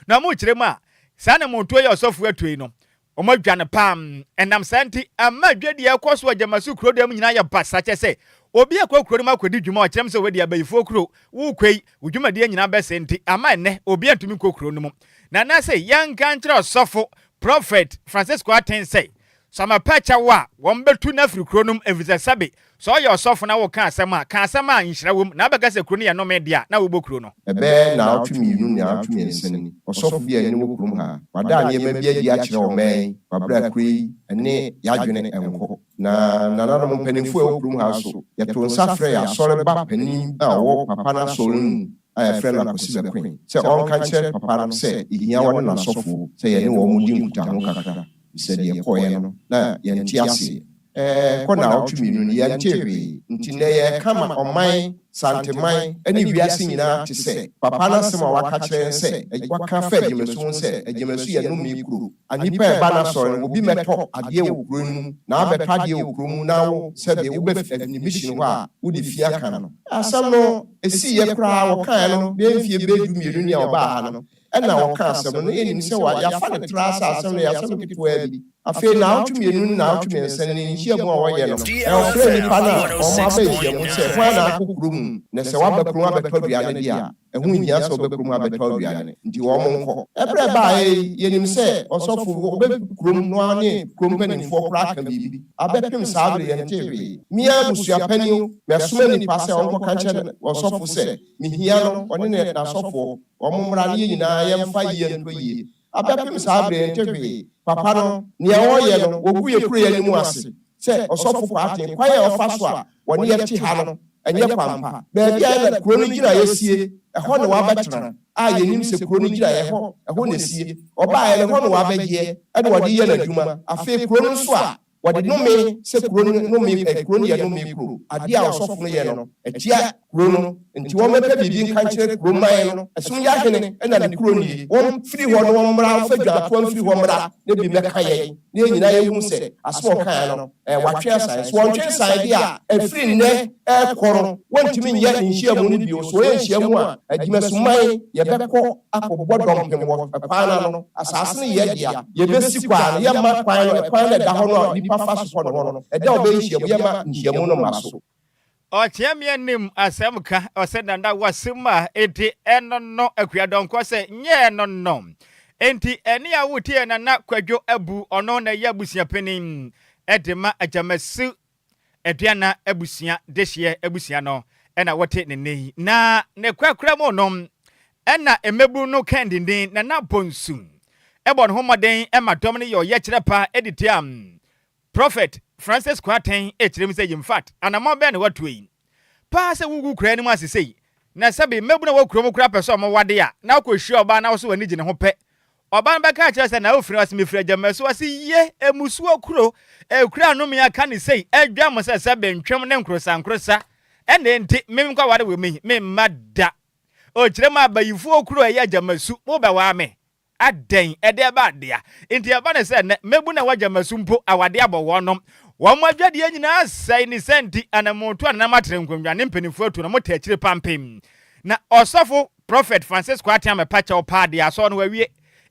Speaker 1: Na wɔkyerɛ mu a, saa na mmɔntuo yi a ɔsɔfoɔ atuo yi no, wɔadwa no paa. Ɛnam saa nti, ama dwadie a ɛkɔ so wɔ Gyamasu kuro dan mu nyinaa yɛ basaa. Kyerɛ sɛ, obi akɔ kuro no mu akɔdi dwuma a, ɔkyerɛ mu sɛ wei deɛ abayifoɔ kuro, worekɔ yi, wo dwumadie nyinaa bɛsɛe nti, ama ɛnnɛ obiara ntumi nkɔ kuro no mu. Na anaasɛ yɛnka nkyerɛ ɔsɔfo Prɔfɛt Francisco Aten sɛ, Sɛ ɔmɛpɛ kyɛw a, wɔbɛtu no afiri kuro no mu, ɛfiri sɛ sɛbe, sɛ ɔyɛ ɔsɔfo na woka asɛm a, ka asɛm a nhyira wom, na wobɛka sɛ kuro no yɛ nnome deɛ a, na wobɔ kuro no.
Speaker 10: Ɛbɛyɛ naawɔtwe mmienu, naawɔtwe mmiɛnsa ni, ɔsɔfo bi a yɛne no wɔ kurom ha, wada nneɛma bi adi akyerɛ ɔman yi, wɔ bere a kuro yi ne yɛn adwene nkɔ. Na nananom mpanimfoɔ a ɛwɔ kurom ha nso, yɛtoo nsa frɛɛ yɛn asɔreba panin a ɔwɔ papa no asɔre no mu a yɛfrɛ no Akwasi Bɛkoe sɛ ɔnka nkyerɛ papa no sɛ ɛhia ɔne n'asɔfoɔ sɛ yɛne wɔn di nkutaho kakra, efisɛ deɛ ɛkɔeɛ no, na yɛnte aseɛ. Ɛrekɔ nnawɔtwe mmienu ni, yɛntee hwee. Nti nnɛ yɛreka ma ɔman, Santeman ne wiase nyinaa ate sɛ papa no asɛm a waka kyerɛ yɛn sɛ, waka afa Agyemasu ho sɛ, Agyemasu yɛ nnome kuro. A Nnipa a ɛba n'asɔre no, obi mmɛtɔ adeɛ wɔ kuro no mu, na abɛtɔ adeɛ wɔ kuro mu na wo, sɛbe, wobɛ ne mission hɔ a, wode fi aka no. Asɛm no, ɛsiiɛ koraa, wɔkaeɛ no, bɛyɛ mfeɛ bɛyɛ 12 ni a ɔbaa ha no, ɛna wɔkaa asɛm no, na yɛnim sɛ wa, yɛafa no traa sɛ asɛm no yɛ asɛm ketewaa bi. Afei naawɔtwe mmienu ne naawɔtwe mmiɛnsa ni, nhyiamu a wɔyɛ no, ɔfrɛɛ nnipa no a wɔn aba nhyiamu sɛ, Hwan na akɔ kuro mu? Na sɛ woaba kurom abɛtɔ aduane deɛ a, ɛho nhia sɛ wobɛ kurom abɛtɔ aduane, nti wɔn nkɔ. Ɛberɛ ɛbaeɛ yi, yɛnim sɛ ɔsɔfo ɔbɛ kurom no ara ne kurom mpanimfoɔ koraa aka biribi. Abɛpem saa berɛ yi, yɛntee hwee. Me ara abusua panin, masoma nnipa sɛ wɔnkɔka nkyerɛ ɔsɔfo sɛ mehia no, ɔne n'asɔfoɔ, wɔn mmra na yɛn nyinaa yɛmfa yie ntɔ yie. Abɛpem saa berɛ yi, yɛnte hwee. Papa no, nea ɔreyɛ no, wɔgu yɛn kuro yi anim ase sɛ ɔsɔfo Kwarteng, kwan a ɔfa so a wɔne yɛn te ha no. Ɛnyɛ kwan pa. Baabi a na kuro no gyinaeɛ sie, ɛhɔ na wabɛtena, a yɛnim sɛ kuro no gyinaeɛ hɔ, ɛhɔ na ɛsie. Ɔbaeɛ no, ɛhɔ na wabɛgyeɛ, ɛna ɔde yɛ n'adwuma. Afei kuro no nso a, wɔde nnome sɛ kuro no nnome, eh, kuro no yɛ nnome kuro. Adeɛ a ɔsɔfo no yɛ no, ɛtia kuro no. Nti wɔmmɛpɛ biribi nka nkyerɛ kuro man no. Ɛsom yɛ ahene na ne kuro nie. Wɔmfiri hɔ na wɔmmra, wɔmfa dwaatoa mfiri hɔ mmra na bi mmɛka yɛn, na yɛn nyinaa yɛnhu sɛ asɛm a ɔkaeɛ no, eh, watwe asan. So wɔntwe nsan deɛ a, ɛfiri nnɛ rekɔ no, wɔntumi nyɛ ne nhyiamu no bio. So wɔyɛ nhyiamu a, Agyimasuman, yɛbɛkɔ akɔbɔ dɔmpem wɔ kwan no ano. Asaase no yɛ dea. Yɛbɛsi kwan no, yɛmma kwan no, ɛkwan no a ɛda hɔ no a nnipa fa so kɔ ne hɔ no, ɛda a wɔbɛyɛ nhyiamu, yɛmma nhyiamu no mma so.
Speaker 1: Ɔkyea me anim asɛm ka ɔsɛ nana wasɛm a enti ɛno no Akua Donkor sɛ nyɛ ɛno no enti ɛne a wotie Nana Kwadwo Abu ɔno na ɛyɛ abusua panin de ma Agyamasu Aduana abusua dehyeɛ abusua no ɛna wɔte ne nne yi na ne korakora mu no ɛna mmabunu no kɛn denden Nana Bonsu ɛbɔ ne ho mmɔden ɛma dɔm no yɛ ɔyɛkyerɛ pa ɛde tia Prophet Francis Kwarteng kyerɛ mu sɛ Yimfat, anamɔn bɛn na woatu yi? Paa sɛ wugu kura anim ase sei, na sɛbe mmabunu a wɔwɔ kurom koraa pɛ sɛ wɔwade a, na wokɔhyia ɔbaa na wo so w'ani gye ne ho pɛ. Ɔbaa no bɛka akyerɛ sɛ na wofiri ɔse mefiri Agyamasu ase ye, mmusuo kuro, ekuro a nnome aka ne sei, adwa mo sɛ sɛbe ntwem ne nkorosankorosa, ɛna enti me menkɔware wɔ mu yi, memma da. Ɔkyerɛ mu abayifoɔ kuro a ɛyɛ Agyamasu, mobɛwaa me? Adɛn, ɛdeɛ ba adea nti ɛba no sɛ nnɛ mmabun a wɔagya mmasu mpo awadeɛ abɔ wɔnom, wɔn adwadeɛ nyinaa asɛe, ne saa nti anammɔntuo a nananom atrɛ nkonnwa ne mpanimfoɔ atu no wɔte akyire pampem. Na ɔsɔfo Prophet Francis Kwarteng amɛpa kyɛw paa deɛ asɔre no wawie,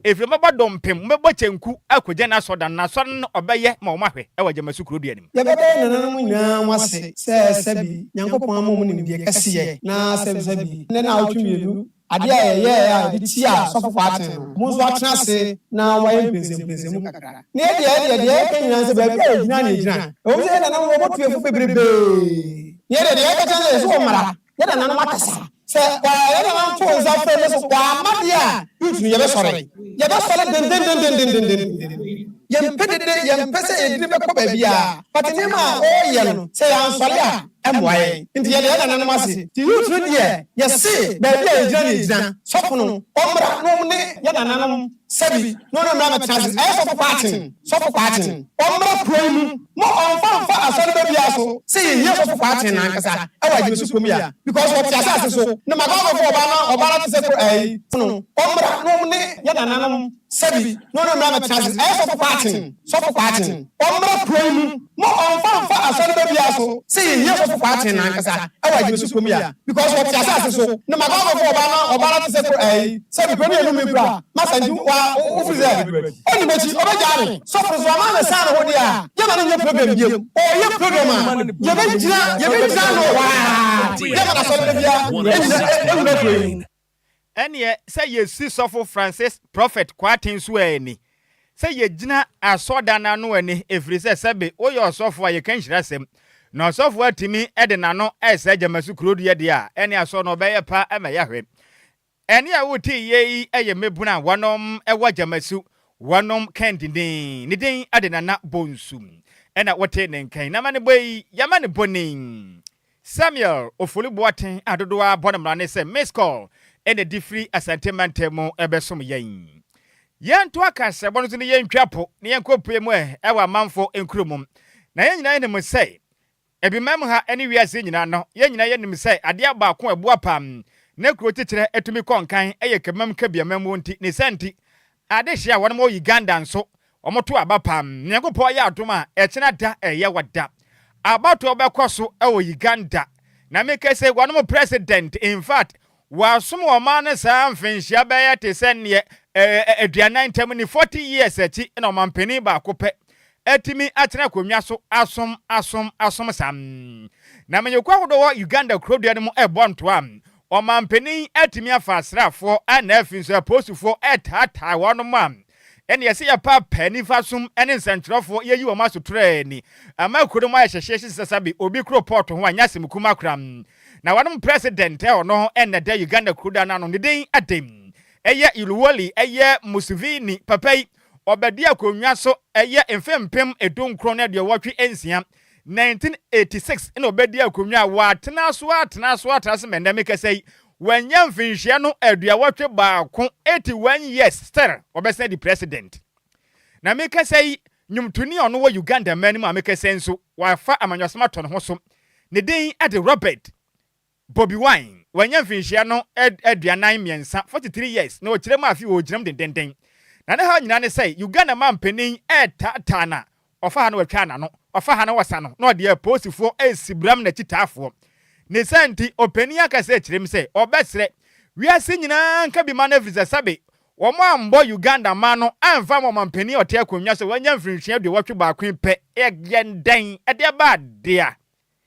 Speaker 1: ɛfiri mobɛbɔ dompem, mobɛbɔ kyenku akɔgya n'asɔrdan, na asɔre no ɔbɛyɛ ma wɔn ahwɛ wɔ Agyamasu kuro dua no mu.
Speaker 11: Yɛbɛda yɛn nananom nyinaa ho ase sɛ sɛbi Nyankopɔn ama wɔn nimdeɛ kɛseyɛ na sɛbi sɛbi nnɛ naawɔtwe mmienu Adeɛ a yɛyɛeɛ a yɛde tiaa Sɔfo Kwarteng no, mo nso atena ase na wɔayɛ mpɛnsɛmpɛnsɛmu kakra. Na yɛn deɛ, yɛn deɛ, deɛ yɛka nyinaa ne sɛ baabi a yɛgyina na yɛgyina. Ɛwom sɛ yɛn nananom wɔbɔ tuafo bebrebee, na yɛn deɛ, deɛ yɛka kyerɛ ne sɛ yɛse wɔmmra, yɛn nananom akasa. Sɛ yɛn nananom too nsa frɛ no so wɔamma deɛ a, youth no yɛbɛsɔre. Yɛbɛsɔre dendendendendendenden. Yɛmpɛ dede, yɛmpɛ sɛ yɛn dini bɛkɔ baabiara, but nneɛma a wɔreyɛ no, sɛ yɛansɔre a, ɛmmoa yɛn. Nti yɛda yɛn nananom ase. Nti youth no deɛ yɛse baabi a yɛgyina na yɛgyina. Sɔfo no ɔmmra na ɔne yɛn nananom sɛbi na ɔne mmra mmɛtena ase. Ɛyɛ sɔfo Kwarteng, sɔfo Kwarteng ɔmmra kuro yi mu ma ɔmfa mfa asɔre ba biara so sɛ yɛhia sɔfo Kwarteng no ankasa ɛwɔ Agyemesu kurom yi a because ɔte asase so na makɔ akɔfa ɔbaa na ɔbaa no ate sɛ kuro ɛyi no ɔmmra na ɔne yɛn nananom Sɛbi na ɔno mmra mmɛtena ase. Ɛyɛ sɔfo Kwarteng, sɔfo Kwarteng, ɔmmra kuro yi mu ma ɔmfa mfa asɔre ba biara so sɛ yɛhia sɔfo Kwarteng no ankasa ɛwɔ Agyemesu kurom yi a because ɔte asase so na makɔ akɔfa ɔbaa na ɔbaa no ate sɛ kuro ɛyi sɛbi kuro no yɛ nome kuro a masa nti wa wofiri sɛ ɔnni m'akyi ɔbɛgyaa me. Sɔfo nso ama no san ne ho deɛ a yɛma no nyɛ program biom ɔyɛ program a yɛbɛgyina yɛbɛgyina ano waa yɛma no asɔre ba biara ɛnyina ɛwura kuro yi mu.
Speaker 1: Ɛneɛ sɛ yɛsi sɔfo Francis Prophet Kwarteng so ani, sɛ yɛgyina asɔrdan no ano ani, ɛfiri sɛ sɛbe woyɛ ɔsɔfo a yɛka nhyirasɛm, na ɔsɔfo atumi de n'ano resɛe Gyamasu kuro dua deɛ a, ɛneɛ asɔre no ɔbɛyɛ pa ma yɛahwɛ. Ɛnne a wote yie yi yɛ mmabunu a wɔnom wɔ Gyamasu, wɔnom kɛn denden, ne din de Nana Bonsu, ɛna wote ne nka yi. N'amanebɔ yi, yɛama no bonin. Samuel Ofori Boateng a dodoɔ ara bɔ no mmara ne sɛ Miss Call na ɛde firi Asante mantam mu bɛsom yɛn. Yɛnto akasaɛbɔ no so na yɛntwa po na yɛnkɔ pue mu ɛ wɔ amanfoɔ nkuro mu. Na yɛn nyinaa nim sɛ Abimam ha ne wiase nyinaa no, yɛn nyinaa yɛnim sɛ adeɛ baako a ɛboa paa na kuro kyekyerɛ tumi kɔ nkan yɛ Kabimam Kabiamammuo nti. Ne saa nti, Adehye a wɔnom wɔ Uganda nso wɔn to aba paa. Nyankopɔn ayɛ adom a ɛkyena da ɛyɛ wɔ da. Abatoɔ bɛkɔ so wɔ Uganda. Na meka sei wɔnom president in fact wɔasom ɔman no saa mfenhyia bɛyɛ te sɛ neɛ 40 ntam ni 40 years akyi na ɔmanpanin baako pɛ atumi atena akonnwa so asom asom asom saa. Na manyɛkuo ahodoɔ wɔ Uganda kurodua no mu ɛbɔ ntoa. Ɔmanpanin atumi afa asraafoɔ a na afei nso apolisifoɔ retaataa wɔnom a ɛne ɛsɛ yɛpaapaa nifa som ne nsɛntwerɛfoɔ yɛyi wɔn asotorɛ ni ama kuro no mu ayɛ hyehyeehye sɛ sɛbe obi kuro pɔɔto ho a nyɛ asɛm kuma koraa. Na wɔnom president a ɔno ɛna da Uganda kuro da no ano ne din ade ɛyɛ Yoweri ɛyɛ Museveni papa yi ɔbɛdi akonnwa so ɛyɛ mfe 1986. 1986 na ɔbɛdi akonnwa a wɔatena so, atena so, atena so mɛnɛ. Mekasa yi, wɔanya mfinhyia no 81, 81 years, still ɔbɛsɛn di president. Na mekasa yi, nnwomtoni a ɔno wɔ Uganda man mu a mekasa nso wafa amanyɔsɛm atɔ ne ho so, ne din de Robert Bobi Wine. Wanya mfinhyia no 43, 43 years, na ɔkyerɛ mu afi wɔ gyinam dendenden. Na ne ha nyinaa ne sɛ Uganda man panin ɛɛtaataa na ɔfa ha no, wɔatwa n'ano, ɔfa ha no, wɔsa no, na ɔde apolisifoɔ esi bram n'akyi taafoɔ ne sɛ. Nti ɔpanin akasa akyerɛ mu sɛ ɔbɛsrɛ wiase nyinaa nka bi ma no, afiri sɛ sabe wɔn ambɔ Uganda ma no amfa ma ɔmampanin a ɔte akonnwa so wɔanya mfirinhyia 81 pɛ. Ɛyɛ dɛn ɛde aba adea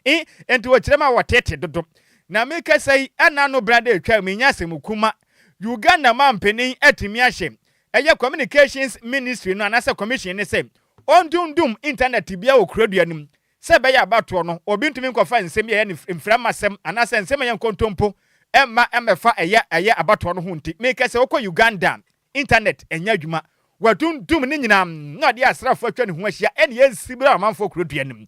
Speaker 1: nti wɔkyerɛ mu a wɔtete dodo. Na mekasa yi, ɛna no brada atwa mu nya asɛm kuma Uganda mampanin atumi ahyɛ ɛyɛ Communications Ministry no anaasɛ commission ne sɛ ɔndundum internet bia wɔ kurodua no mu, sɛ ɛbɛyɛ abatoɔ no obi ntumi nkɔfa nsɛm yɛ ne mframasɛm anaasɛ nsɛm yɛ nkontompo ɛma ɛmɛfa ɛyɛ abatoɔ no ho. Nti meka sɛ wokɔ Uganda, internet ɛnyɛ adwuma, wɔdundum ne nyinaa na ɔde asraafoɔ atwa ne ho ahyia, ɛne yɛnsi berɛ amanfoɔ kurodua no mu.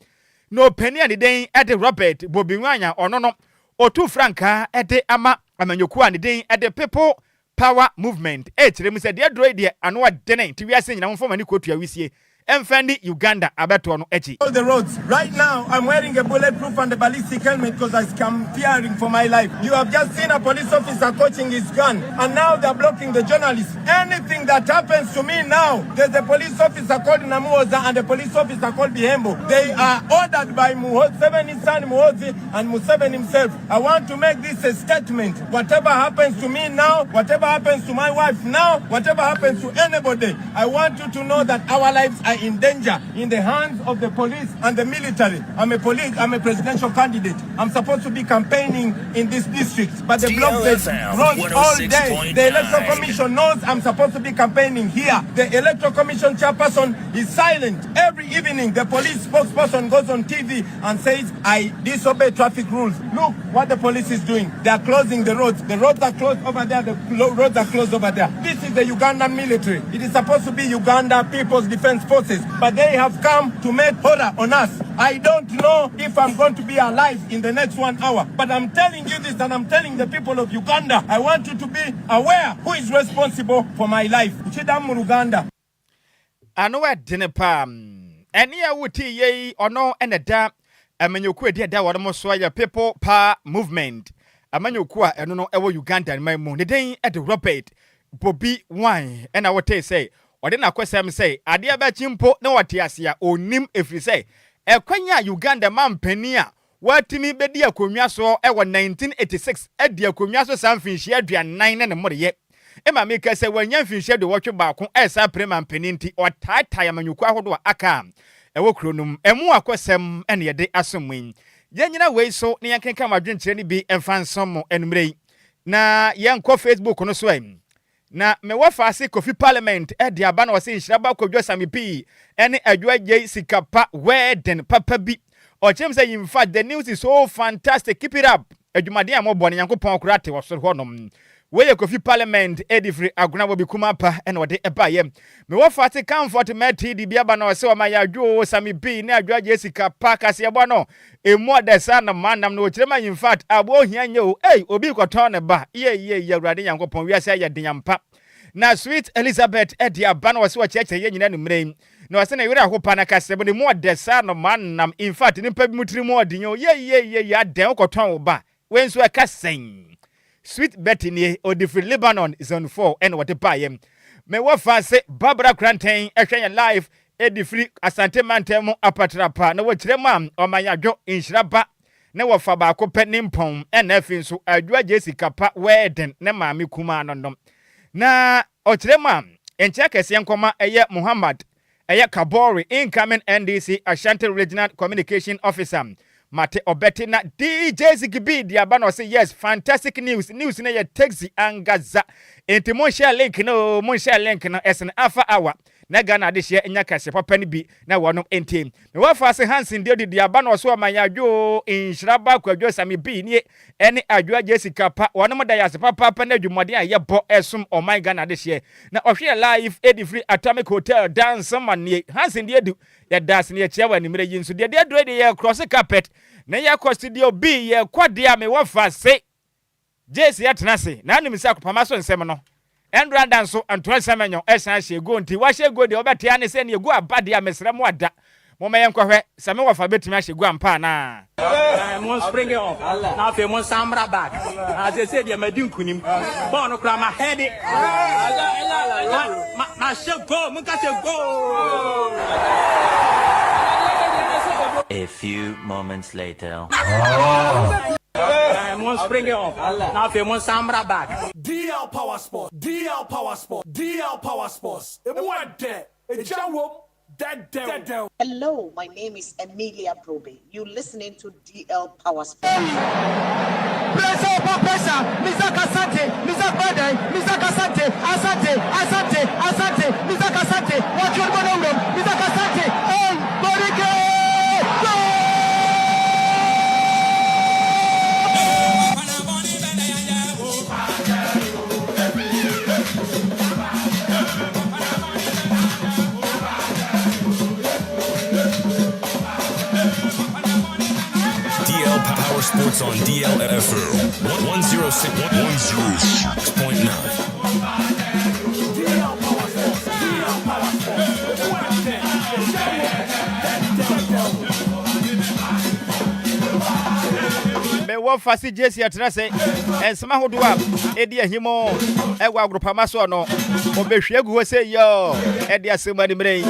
Speaker 1: Na ɔpanin a ne den ɛde Robert Bobi Wine, ɔno no ɔtu frankaa ɛde ama amanyɔkuo a ne den ɛde People Power Movement, ɛkyerɛ mu sɛ deɛ duro yi deɛ ano ɔdene, nti wiase nyinaa momfa mo ani kɔtua wisie ɛmfa ni Uganda abɛtoɔ no akyi.
Speaker 12: All the roads. Right now, I'm wearing a bulletproof and a ballistic helmet because I'm fearing for my life. You have just seen a police officer coaching his gun, and now they're blocking the journalists. Anything that happens to me now, there's a police officer called Namuoza and a police officer called Bihembo. They are ordered by Museveni's son Muhozi and Museveni himself. I want to make this a statement. Whatever happens to me now, whatever happens to my wife now, whatever happens to anybody, I want you to know that our lives are in danger in the hands of the police and the military. I'm a presidential candidate. I'm supposed to be campaigning in this district, but they block the
Speaker 4: DLFM
Speaker 12: roads all day. The Electoral
Speaker 4: 106.9.
Speaker 12: Commission knows I'm supposed to be campaigning here. The Electoral Commission chairperson is silent. Every evening, the police spokesperson goes on TV and says, "I disobey traffic rules." Look what the police is doing. They are closing the roads. The roads are closed over there. The roads are closed over there. This is the Ugandan military. It is supposed to be Uganda People's Defense Forces, but they have come to make horror on us. I don't know if I'm going to be alive in the next one hour, but I'm telling you this and I'm telling the people of Uganda. I want you to be aware who is responsible for my life. Nkidamu mu Luganda.
Speaker 1: Ano ɛdene paa. Ɛne a wotii yɛ yi, ɔno ɛna da amanyɔkuo adi ɛda wɔn so ayɛ People Power Movement amanyɔkuo a ɛno no ɛwɔ Uganda man mu. Ne den ɛde Robert Bobi Wine, ɛna wotee sɛ ɔde n'akɔsɛm sɛ adeɛ bɛkyi mpo na wɔte ase a ɔnim, ɛfiri sɛ ɛkwan a Uganda mampanin a watumi bɛdi akonnwa so ɛwɔ 1986 adi akonnwa so saa mfinhyia 40 ne ne mmoreyɛ ɛma meka sɛ wanya mfinhyia 81 ɛsa pere mampanin, nti ɔtaatae amanyɔkuo ahodoɔ a aka a ɛwɔ kuro no mu. Ɛmu akɔsɛm ɛne yɛde asom yi. Yɛnyina wei so na yɛnkenka mo adwenkyerɛ no bi ɛmfa nsom mo anummerɛ yi, na yɛnkɔ Facebook no so ɛ. Na mewɔ faase Kofi Parliament ɛde aba na ɔsɛ nhyira ba Kɔdwo Same pii ɛne Adwo Agye sika pa wedding papa bi. Ɔkyerɛ m sɛ in fact, the news is so fantastic, keep it up. Adwumaden a mɔbɔ no, Nyankopɔn koraa te wɔ soro hɔnom. Wei yɛ Kofi Parliament ɛde firi Agona wɔ bi kuma pa ɛna ɔde ɛbaeɛ. Mewɔ faate Comfort Mɛti de bi aba na ɔsɛ ɔma yɛ adwo Same pii ne Adwo Agye sika pa kaseɛbɔ no emu ɔdɛ saa na ma nam na ɔkyerɛ ma. In fact, aboɔ ohia nyɛ o. Ei, obi kɔtɔn ne ba yie yie yie. Awurade Nyankopɔn, wiase ayɛ den ampa. Na Sweet Elizabeth ɛde aba na ɔsɛ wɔkyerɛkyerɛ yɛn nyinaa nummerɛ yi, na ɔsɛ na werɛ ahopa na kasɛm ne mu ɔdɛ saa no ma nam. In fact, nipa bi mu tiri mu ɔden o. Yie yie yie yie, adɛn, wokɔtɔn wo ba? Wei nso ɛka sɛn? Sweet Betty nie, ɔde firi Lebanon Zone 4 ɛna wɔde baeɛ. Mewɔ fa se Barbara Kranten ɛhwɛ yɛn live ɛde firi Asante mantam mu Apatrapa, na wɔkyerɛ mu a ɔma yɛadwo nhyira ba ne wɔfa baako pɛ ne mpɔn. Ɛna afei nso Adwo Agye sika pa wɛɛden ne maame kumaa no na ɔkyerɛ mu a nkyɛn kɛseɛ nkɔma ɛyɛ Muhammad ɛyɛ Kabori, incoming NDC Ashanti Regional Communication Officer. Mate ɔbɛte na DJ Zigibi di aba na ɔsɛ yes, fantastic news. News no yɛ taxi angaza, nti monhyɛ link no, monhyɛ link no ɛsene afa awa. na Ghana adehyeɛ nya kaseɛ papa no bi na wɔnom ntie. Me wɔfa ase Hansen deɛ ɔdidi aba na ɔso ɔman yɛ adwo oo Nhyira ba Kwadwo Sami B nie ɛne Adwoa Jessica pa wɔnom da yɛ ase papaapa ne adwumaden a yɛbɔ ɛsom ɔman Ghana adehyeɛ na ɔhwɛ yɛ live ɛdi firi Atomic Hotel Dansema nie Hansen deɛ du yɛda ase na yɛkyia wɔ animmerɛ yi nso deɛ deɛ aduro yi deɛ yɛ cross carpet na yɛkɔ studio B yɛkɔ deɛ a me wɔfa ase Gyes atena ase na anim sɛ akopama so nsɛm no ɛndra da nso ntoa nsɛm ɛnyɔ ɛsan ahyɛ go nti wahyɛ go deɛ wobɛte ane sɛ neɛ go aba deɛ a mesrɛ mo ada momma yɛnkɔhwɛ sɛ me wɔfa bɛtumi ahyɛ go ampa anaa.
Speaker 13: Ɛɛ mo springe off na afei mo nsan mmra back na seesei deɛ madi nkunim bɔɔl no koraa ma heade ma ma hyɛ goal mo nka sɛ goal.
Speaker 14: A few moments later.
Speaker 13: Ɛɛ mo springe off na afei mo nsan mmra back.
Speaker 15: DL Power Sports, DL Power Sports, DL Power Sports, emu ɛdɛ, egya wom, dɛdɛw.
Speaker 16: Hello, my name is Emilia Brobe. You listening to DL Power Sports.
Speaker 9: Pressure upon pressure, Mizak Asante, Mizak Badan, Mizak Asante, Asante, Asante, Asante, Mizak Asante, watwe ɔde bɔ n'awuram, Mizak Asante, oh, Borike, goal!
Speaker 4: DL Power Sports on DLFM 106 106.9.
Speaker 1: Mewɔ Fasi Jesse atena ase nsɛm ahodoɔ a ɛdi ahim ɛwɔ agorɔpama soɔ no ɔbɛhwie agu hɔ sɛ yɛ ɛde asɛm animmerɛ yi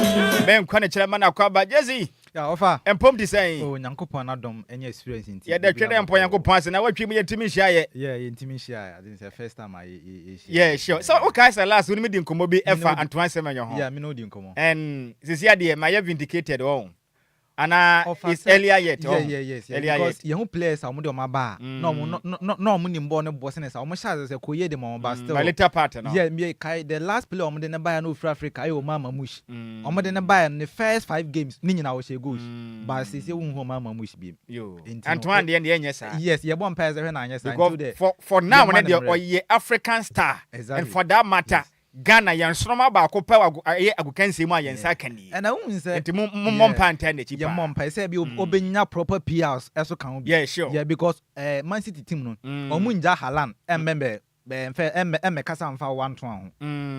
Speaker 1: menkwa ne kyerɛ ma no akɔ aba Jesse
Speaker 17: Ya ɔfa.
Speaker 1: Mpom te sɛn?
Speaker 17: Oh Nyankopɔn n'adom ɛne experience nti.
Speaker 1: Yɛda twa dɛ mpɔ Nyankopɔn ase na watwi mu yɛntumi nhyia yɛ.
Speaker 17: Yeah yɛntumi nhyia yɛ ade sɛ first time a yɛ yɛ hyia.
Speaker 1: Yeah sure sɛ wo kae sɛ last wo ne me di nkɔmmɔ bi ɛfa Antoine Semenyo ho.
Speaker 17: Yeah me ne wo di nkɔmmɔ.
Speaker 1: And sisi adeɛ mayɛ vindicated wɔn. Anaa it's earlier yet
Speaker 17: yeah, yeah, yes, yeah.
Speaker 1: Earlier
Speaker 17: because
Speaker 1: yet.
Speaker 17: yɛhu players a wɔn de wɔn aba a na wɔn na na wɔn nim bɔɔl no bɔ sene saa wɔn hyɛ ase sɛ kɔ yie de ma wɔn ba still
Speaker 1: But later part no.
Speaker 17: Yeah me kae the last player wɔn de ne baeɛ na ofiri Africa ɛyɛ Omar Marmoush wɔn de ne baeɛ no ne first 5 games ne nyinaa ɔhyɛ goals but sese wohu Omar Marmoush biem.
Speaker 1: Yo Nti no Antoine deɛ deɛ ɛnyɛ saa.
Speaker 17: Yes yɛbɔ mpaeɛ sɛ hwɛ na anyɛ saa
Speaker 1: Because
Speaker 17: nti
Speaker 1: for now
Speaker 17: yɛma
Speaker 1: ne
Speaker 17: no
Speaker 1: deɛ
Speaker 17: mmerɛ.
Speaker 1: ɔyɛ African star and for that matter Ghana yɛn nsoroma baako pɛ wɔ ɛyɛ agokansie mu a yɛn nsa aka nie.
Speaker 17: Ɛna wohu sɛ
Speaker 1: Nti mo mommɔ mpae ntaa n'akyi paa.
Speaker 17: Yɛmmɔ mpae sɛ bi obenya proper PRs ɛso ka ho bi.
Speaker 1: Yeah sure.
Speaker 17: Yeah because eh, Man City team no ɔmo ngya Haaland ɛmmɛ bɛ mfɛ ɛmmɛ ɛmmɛ kasa mfa wantoa ho.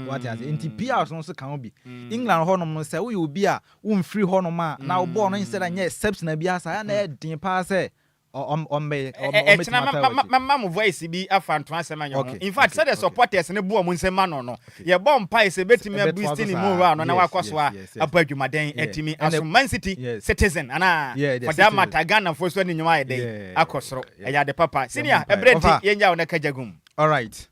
Speaker 17: Wate ase nti PRs no nso ka ho bi. England hɔnom no sɛ woyɛ obi a womfiri hɔnom a na wo bɔɔl no nhyɛ da nyɛ exceptional biara saa na ɛyɛ den paa sɛ ɔmbɛyɛ ɔmbɛtumi
Speaker 1: Ɛkyena
Speaker 17: ata w'akyi.
Speaker 1: mɛma mo voice bi afa Antoine Semenyo ho. In fact sɛdeɛ supporters no bu wɔn nsam ma no no, yɛbɔ mpae sɛ ɛbɛtumi
Speaker 17: Ɛbɛtoa
Speaker 1: aboost
Speaker 17: so
Speaker 1: ne
Speaker 17: saa.
Speaker 1: morale no na wakɔ so a abɔ adwumaden atumi asom Man City citizen anaa
Speaker 17: Yeah,
Speaker 1: for that
Speaker 17: citizen.
Speaker 1: matter Ghanafoɔ nso ani nnwom ayɛ dɛn akɔ soro. Ɛyɛ ade papa.
Speaker 17: Yɛmmɔ
Speaker 1: Senior,
Speaker 17: mpaeɛ.
Speaker 1: ɛberɛ nti
Speaker 17: Ɔfa.
Speaker 1: yɛngya wo na ka gya gum.
Speaker 17: Alright.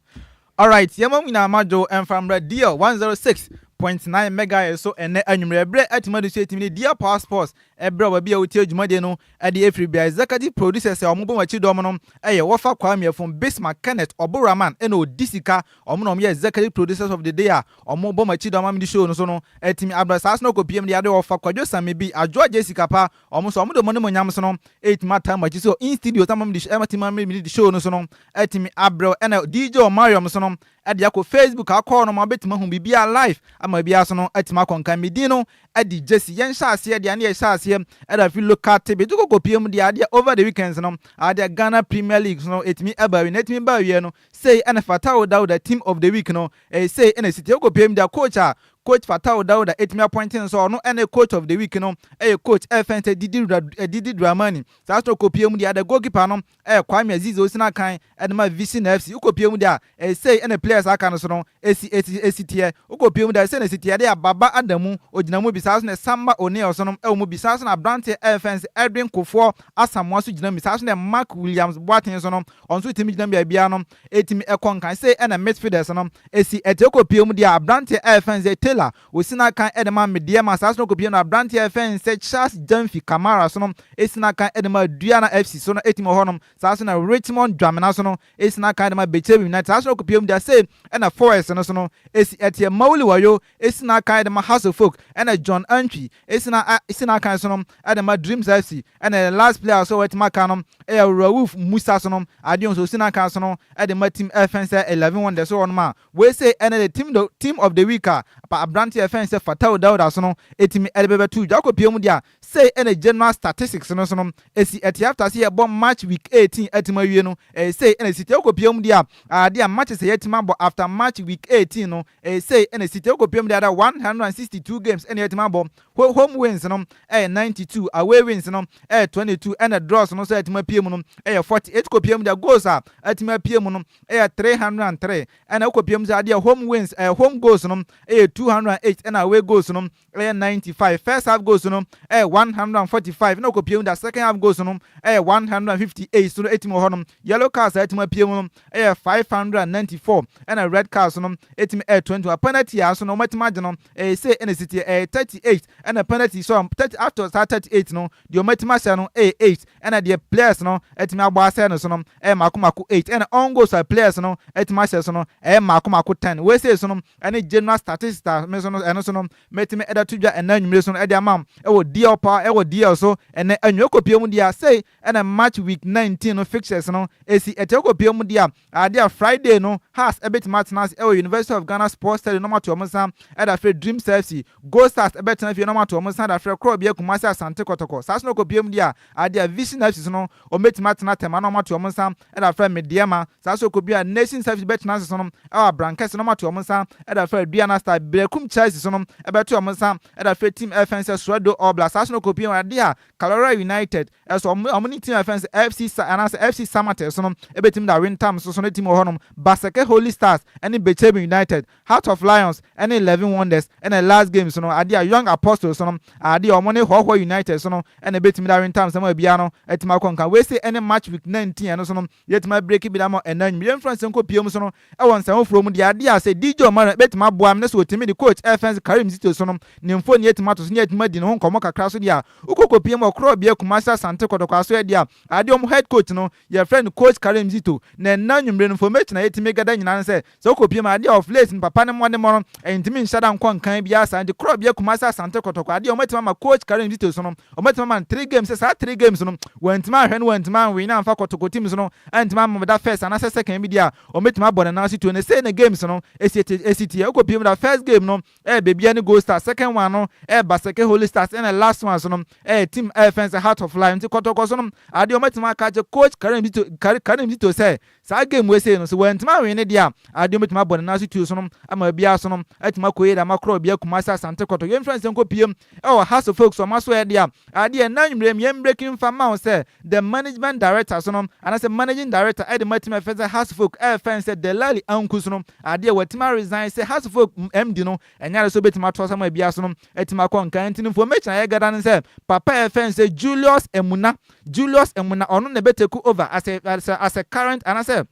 Speaker 17: Alright, yɛma mo nyinaa madwo ɛmfa mmra DL 106.9 megahertz so ɛnnɛ anwummerɛ. Ɛberɛ atumi ade so atumi ne DL Power Sports ɛberɛ wɔ baabi a wotie dwumadie no ɛde afiri bia. Executive producers a wɔn bɔ wɔn akyi dɔm no ɛyɛ Wɔfa Kwame Afum, Bismarck Kenneth, Ɔboraman ɛna Odi Sika. Wɔn na wɔn yɛ executive producers of the day a wɔn bɔ wɔn akyi dɔm ama de show no so no atumi abrɛ. Saa so na ɔkɔpiem de ade Wɔfa Kwadwo Sami bi, Adwoa Jessica pa wɔn nso wɔn de wɔn animuonyam so no ɛtumi ata wɔn akyi so in studio sama de ɛtumi ama de show no so no ɛtumi abrɛ. Ɛna DJ Omarion so no ɛde akɔ Facebook akɔ no ma wobɛtumi ahu biribiara live ama biribiara so no atumi akɔ nkan. Medin no ɛde Jesse. Yɛnhyɛ aseɛ deɛ ne yɛhyɛ aseɛ ɛda fi local tv de kɔkɔ mu deɛ adeɛ over the weekends no adeɛ Ghana Premier League no ɛtumi ɛba awie na ɛtumi ba awie no sei ɛna Fatao Dauda team of the week no ɛyɛ sei ɛna siti ɛkɔ mu deɛ coach a coach Fatao Dauda ɛtumi appointing nso ɔno ɛne coach of the week no ɛyɛ coach ɛfɛn sɛ Didi Dramani. Saa so kɔpie mu deɛ the goalkeeper no ɛyɛ Kwame Aziz osina kan ɛde ma Vision FC. Wokɔpie mu deɛ a ɛsei ɛna players aka no so no esi esi esi teɛ. Wokɔpie mu deɛ ɛsei na esi teɛ de Baba Adamu ogyina mu bi, saa so na Samba O'Neil so no ɛwɔ mu bi, saa so na aberanteɛ ɛfɛn sɛ Edwin Kofoɔ Asamoah so gyina mu, saa so na Mark Williams Boateng so no ɔno nso tumi gyina mu baabiara no etumi ɛkɔ nkan. Sei ɛna midfielders no esi ɛte. Wokɔpie mu deɛ aberanteɛ ɛfɛn sɛ Taylor. Taylor osi n'akan de ma Medeama. Saa nso na ɔkɔpie no aberanteɛ a yɛfrɛ no sɛ Charles Gyamfi Kamara so no si n'akan de ma Aduana FC so no team wɔ hɔnom. Saa nso na Richmond Dwamena so no si n'akan de ma Bechem United. Saa nso na ɔkɔpie mu deɛ sei na Forest no so no si ɛteɛ. Mawuli Wayo si n'akan de ma Hearts of Oak ɛna John Antwi si na si n'akan so no de ma Dreams FC ɛna the last player so wɔatumi aka no ɛyɛ Rauf Musa so no adeɛ nso si n'akan so no de ma team ɛfɛn sɛ 11 Wonders so wɔnom a wei sei ɛne the team of the week a aberante ɛfɛn sɛ Fatau Dauda so no ɛtumi ɛde bɛbɛto dwa. Akɔpie mu deɛ a sei ɛne general statistics no so no ɛsi ɛte after sɛ yɛbɔ match week 18 ɛtumi awie no. Ɛyɛ sei ɛna ɛsi te. Akɔpie mu deɛ a adeɛ a matches a yɛtumi abɔ after match week 18 no, ɛyɛ sei ɛna ɛsi te. Akɔpie mu deɛ ada 162 games ɛna yɛtumi abɔ. Home wins no ɛyɛ 92, away wins no ɛyɛ 22, ɛna draws no nso ɛtumi apue mu no ɛyɛ 48. Kɔpie mu deɛ, goals a ɛtumi apue mu no ɛyɛ 303, ɛna kɔpie mu sɛ adeɛ home wins home goals no ɛyɛ 208, ɛna away goals no ɛyɛ 95. First half goals no ɛyɛ 145, ɛna kɔpie mu deɛ second half goals no ɛyɛ 158 so no ɛtumi wɔ hɔ nom. Yellow cards a ɛtumi apue mu no ɛyɛ 594, ɛna red cards no ɛtumi ɛyɛ 21. Penalty a so no wɔmatumi agye no ɛyɛ sei ɛna si teɛ, ɛyɛ 38, ɛna penalty so 30. After saa 38 no, deɛ ɔmatumi ahyɛ no ɛyɛ 8, ɛna deɛ players no ɛtumi abɔ asɛ no so no ɛyɛ mako mako 8, ɛna own goals a players no ɛtumi ahyɛ so no ɛyɛ mako mako 10. Wei sei so no ɛne general statistics a me so no ɛno so no mɛtumi ɛda to dwa ɛna anwummerɛ so no ɛde ama ɛwɔ DL Power, ɛwɔ DL so ɛnɛ anwummerɛ. Kɔpie mu deɛ, sei ɛna match week 19 no fixtures no esi ɛtɛ. Kɔpie mu deɛ, adeɛ a Friday no, Hearts ɛbɛtumi atena ase ɛwɔ University of Ghana Sports Stadium na ɔmo ato ɔmo nsa ɛda afɛ Dreams FC. Gold Stars ɛbɛtena fie na ɔmo ato ɔmo nsa da afɛ Korɔ Kumasi Asante Kɔtɔkɔ. Saa so no kɔpie mu deɛ, adeɛ a Vision FC so no ɔmo bɛtumi atena Tɛma na ɔmo ato ɔmo nsa ɛda afɛ Medeama. Saa so kɔpie a Nations FC bɛtena ase so no ɛwɔ Abrankɛse na ɔmo ato ɔmo nsa ɛda afɛ Aduana Star. Berekum Chelsea so no ɛbɛto ɔmo nsa ɛda afɛ team ɛfɛn sɛ Swedru All Blacks. Saa so no kɔpie mu adeɛ a Karela United ɛso ɔmo ne team ɛfɛn sɛ FC Sa anaasɛ FC Samartex so no ɛbɛtumi da Wintam so so no team wɔ hɔnom. Basake Holy Stars ɛne Bechem United, Heart of Lions ɛne 11 Wonders, ɛna last games no, adeɛ a Young Apostles so no, adeɛ a ɔmo ne Hohoe United so no ɛna ɛbɛtumi da Wintam sɛm a bia no ɛtumi akɔ nka. Wei ɛne match week 19 ɛno so no yɛtumi abreak bi da ma ɛna nwum. Yɛmfra nsɛm kɔ pie mu so no ɛwɔ nsɛm foforɔ mu deɛ, adeɛ a sɛ DJ Omar bɛtumi aboa me ne sɛ wɔtumi de coach ɛfɛn Karim Zito so no ne mfoni yɛtumi ato so ne yɛtumi adi ne ho nkɔmmɔ kakra so deɛ a wokɔkɔ pie mu ɔkorɔ bea Kumasi Asante Kɔtɔkɔ aso yɛ deɛ a adeɛ ɔmo head coach no yɛfrɛ no Coach Karim Zito. Na ɛna nwumire no information a yɛtumi gada nyinaa no sɛ wokɔ pie mu adeɛ of late no papa ne mmɔde mmɔ no ɛntumi nhyɛ da nkɔ nkan biara saa. Nti korɔ bea Kumasi Asante Kɔtɔkɔ adeɛ ɔmo ama coach Karim Zito so no, ɔmo ama no three games. Sɛ saa three games no wɔntumi ahwɛ no, wɔntumi anwin na amfa Kɔtɔkɔ team so no ɛntumi ama da first anaasɛ second bi deɛ a ɔmo abɔ ne nan so tuo ne sei. Ne games no esi tie wokɔ pie mu da first game no ɛyɛ Bibiani Gold Stars, second one no ɛyɛ Basake Holy Stars, ɛna last one so no ɛyɛ team ɛyɛ fɛn sɛ Heart of Lion. Nti Kɔtɔkɔ so no adeɛ ɔmo atumi aka kyɛ coach Karim Zito sɛ saa game wei sei no so wɔntumi anwin ne deɛ a adeɛ ɔmo atumi abɔ ne nan so tuo so no ama obiara so no atumi akɔ yie dama korɔ obiara Kumasi Asante Kɔtɔ. Yɛmfrɛ nsɛm kɔ pie mu ɛwɔ Hearts of Oak ɔmo aso yɛ deɛ a adeɛ ɛnan nwumire mu yɛn breaking fa ma wo sɛ the management director so no anaasɛ managing director ɛde mo atumi ɛfɛ sɛ Hearts of Oak ɛfɛn sɛ Delali Anku so no adeɛ wɔatumi resign sɛ Hearts of Oak MD no ɛnyɛ ade so obɛtumi ato asɛm a ebiara so no atumi akɔ nkan. Nti information a yɛgada no sɛ papa ɛfɛn sɛ Julius Emuna, Julius Emuna, ɔno na ɛbɛtake over as a current anaasɛ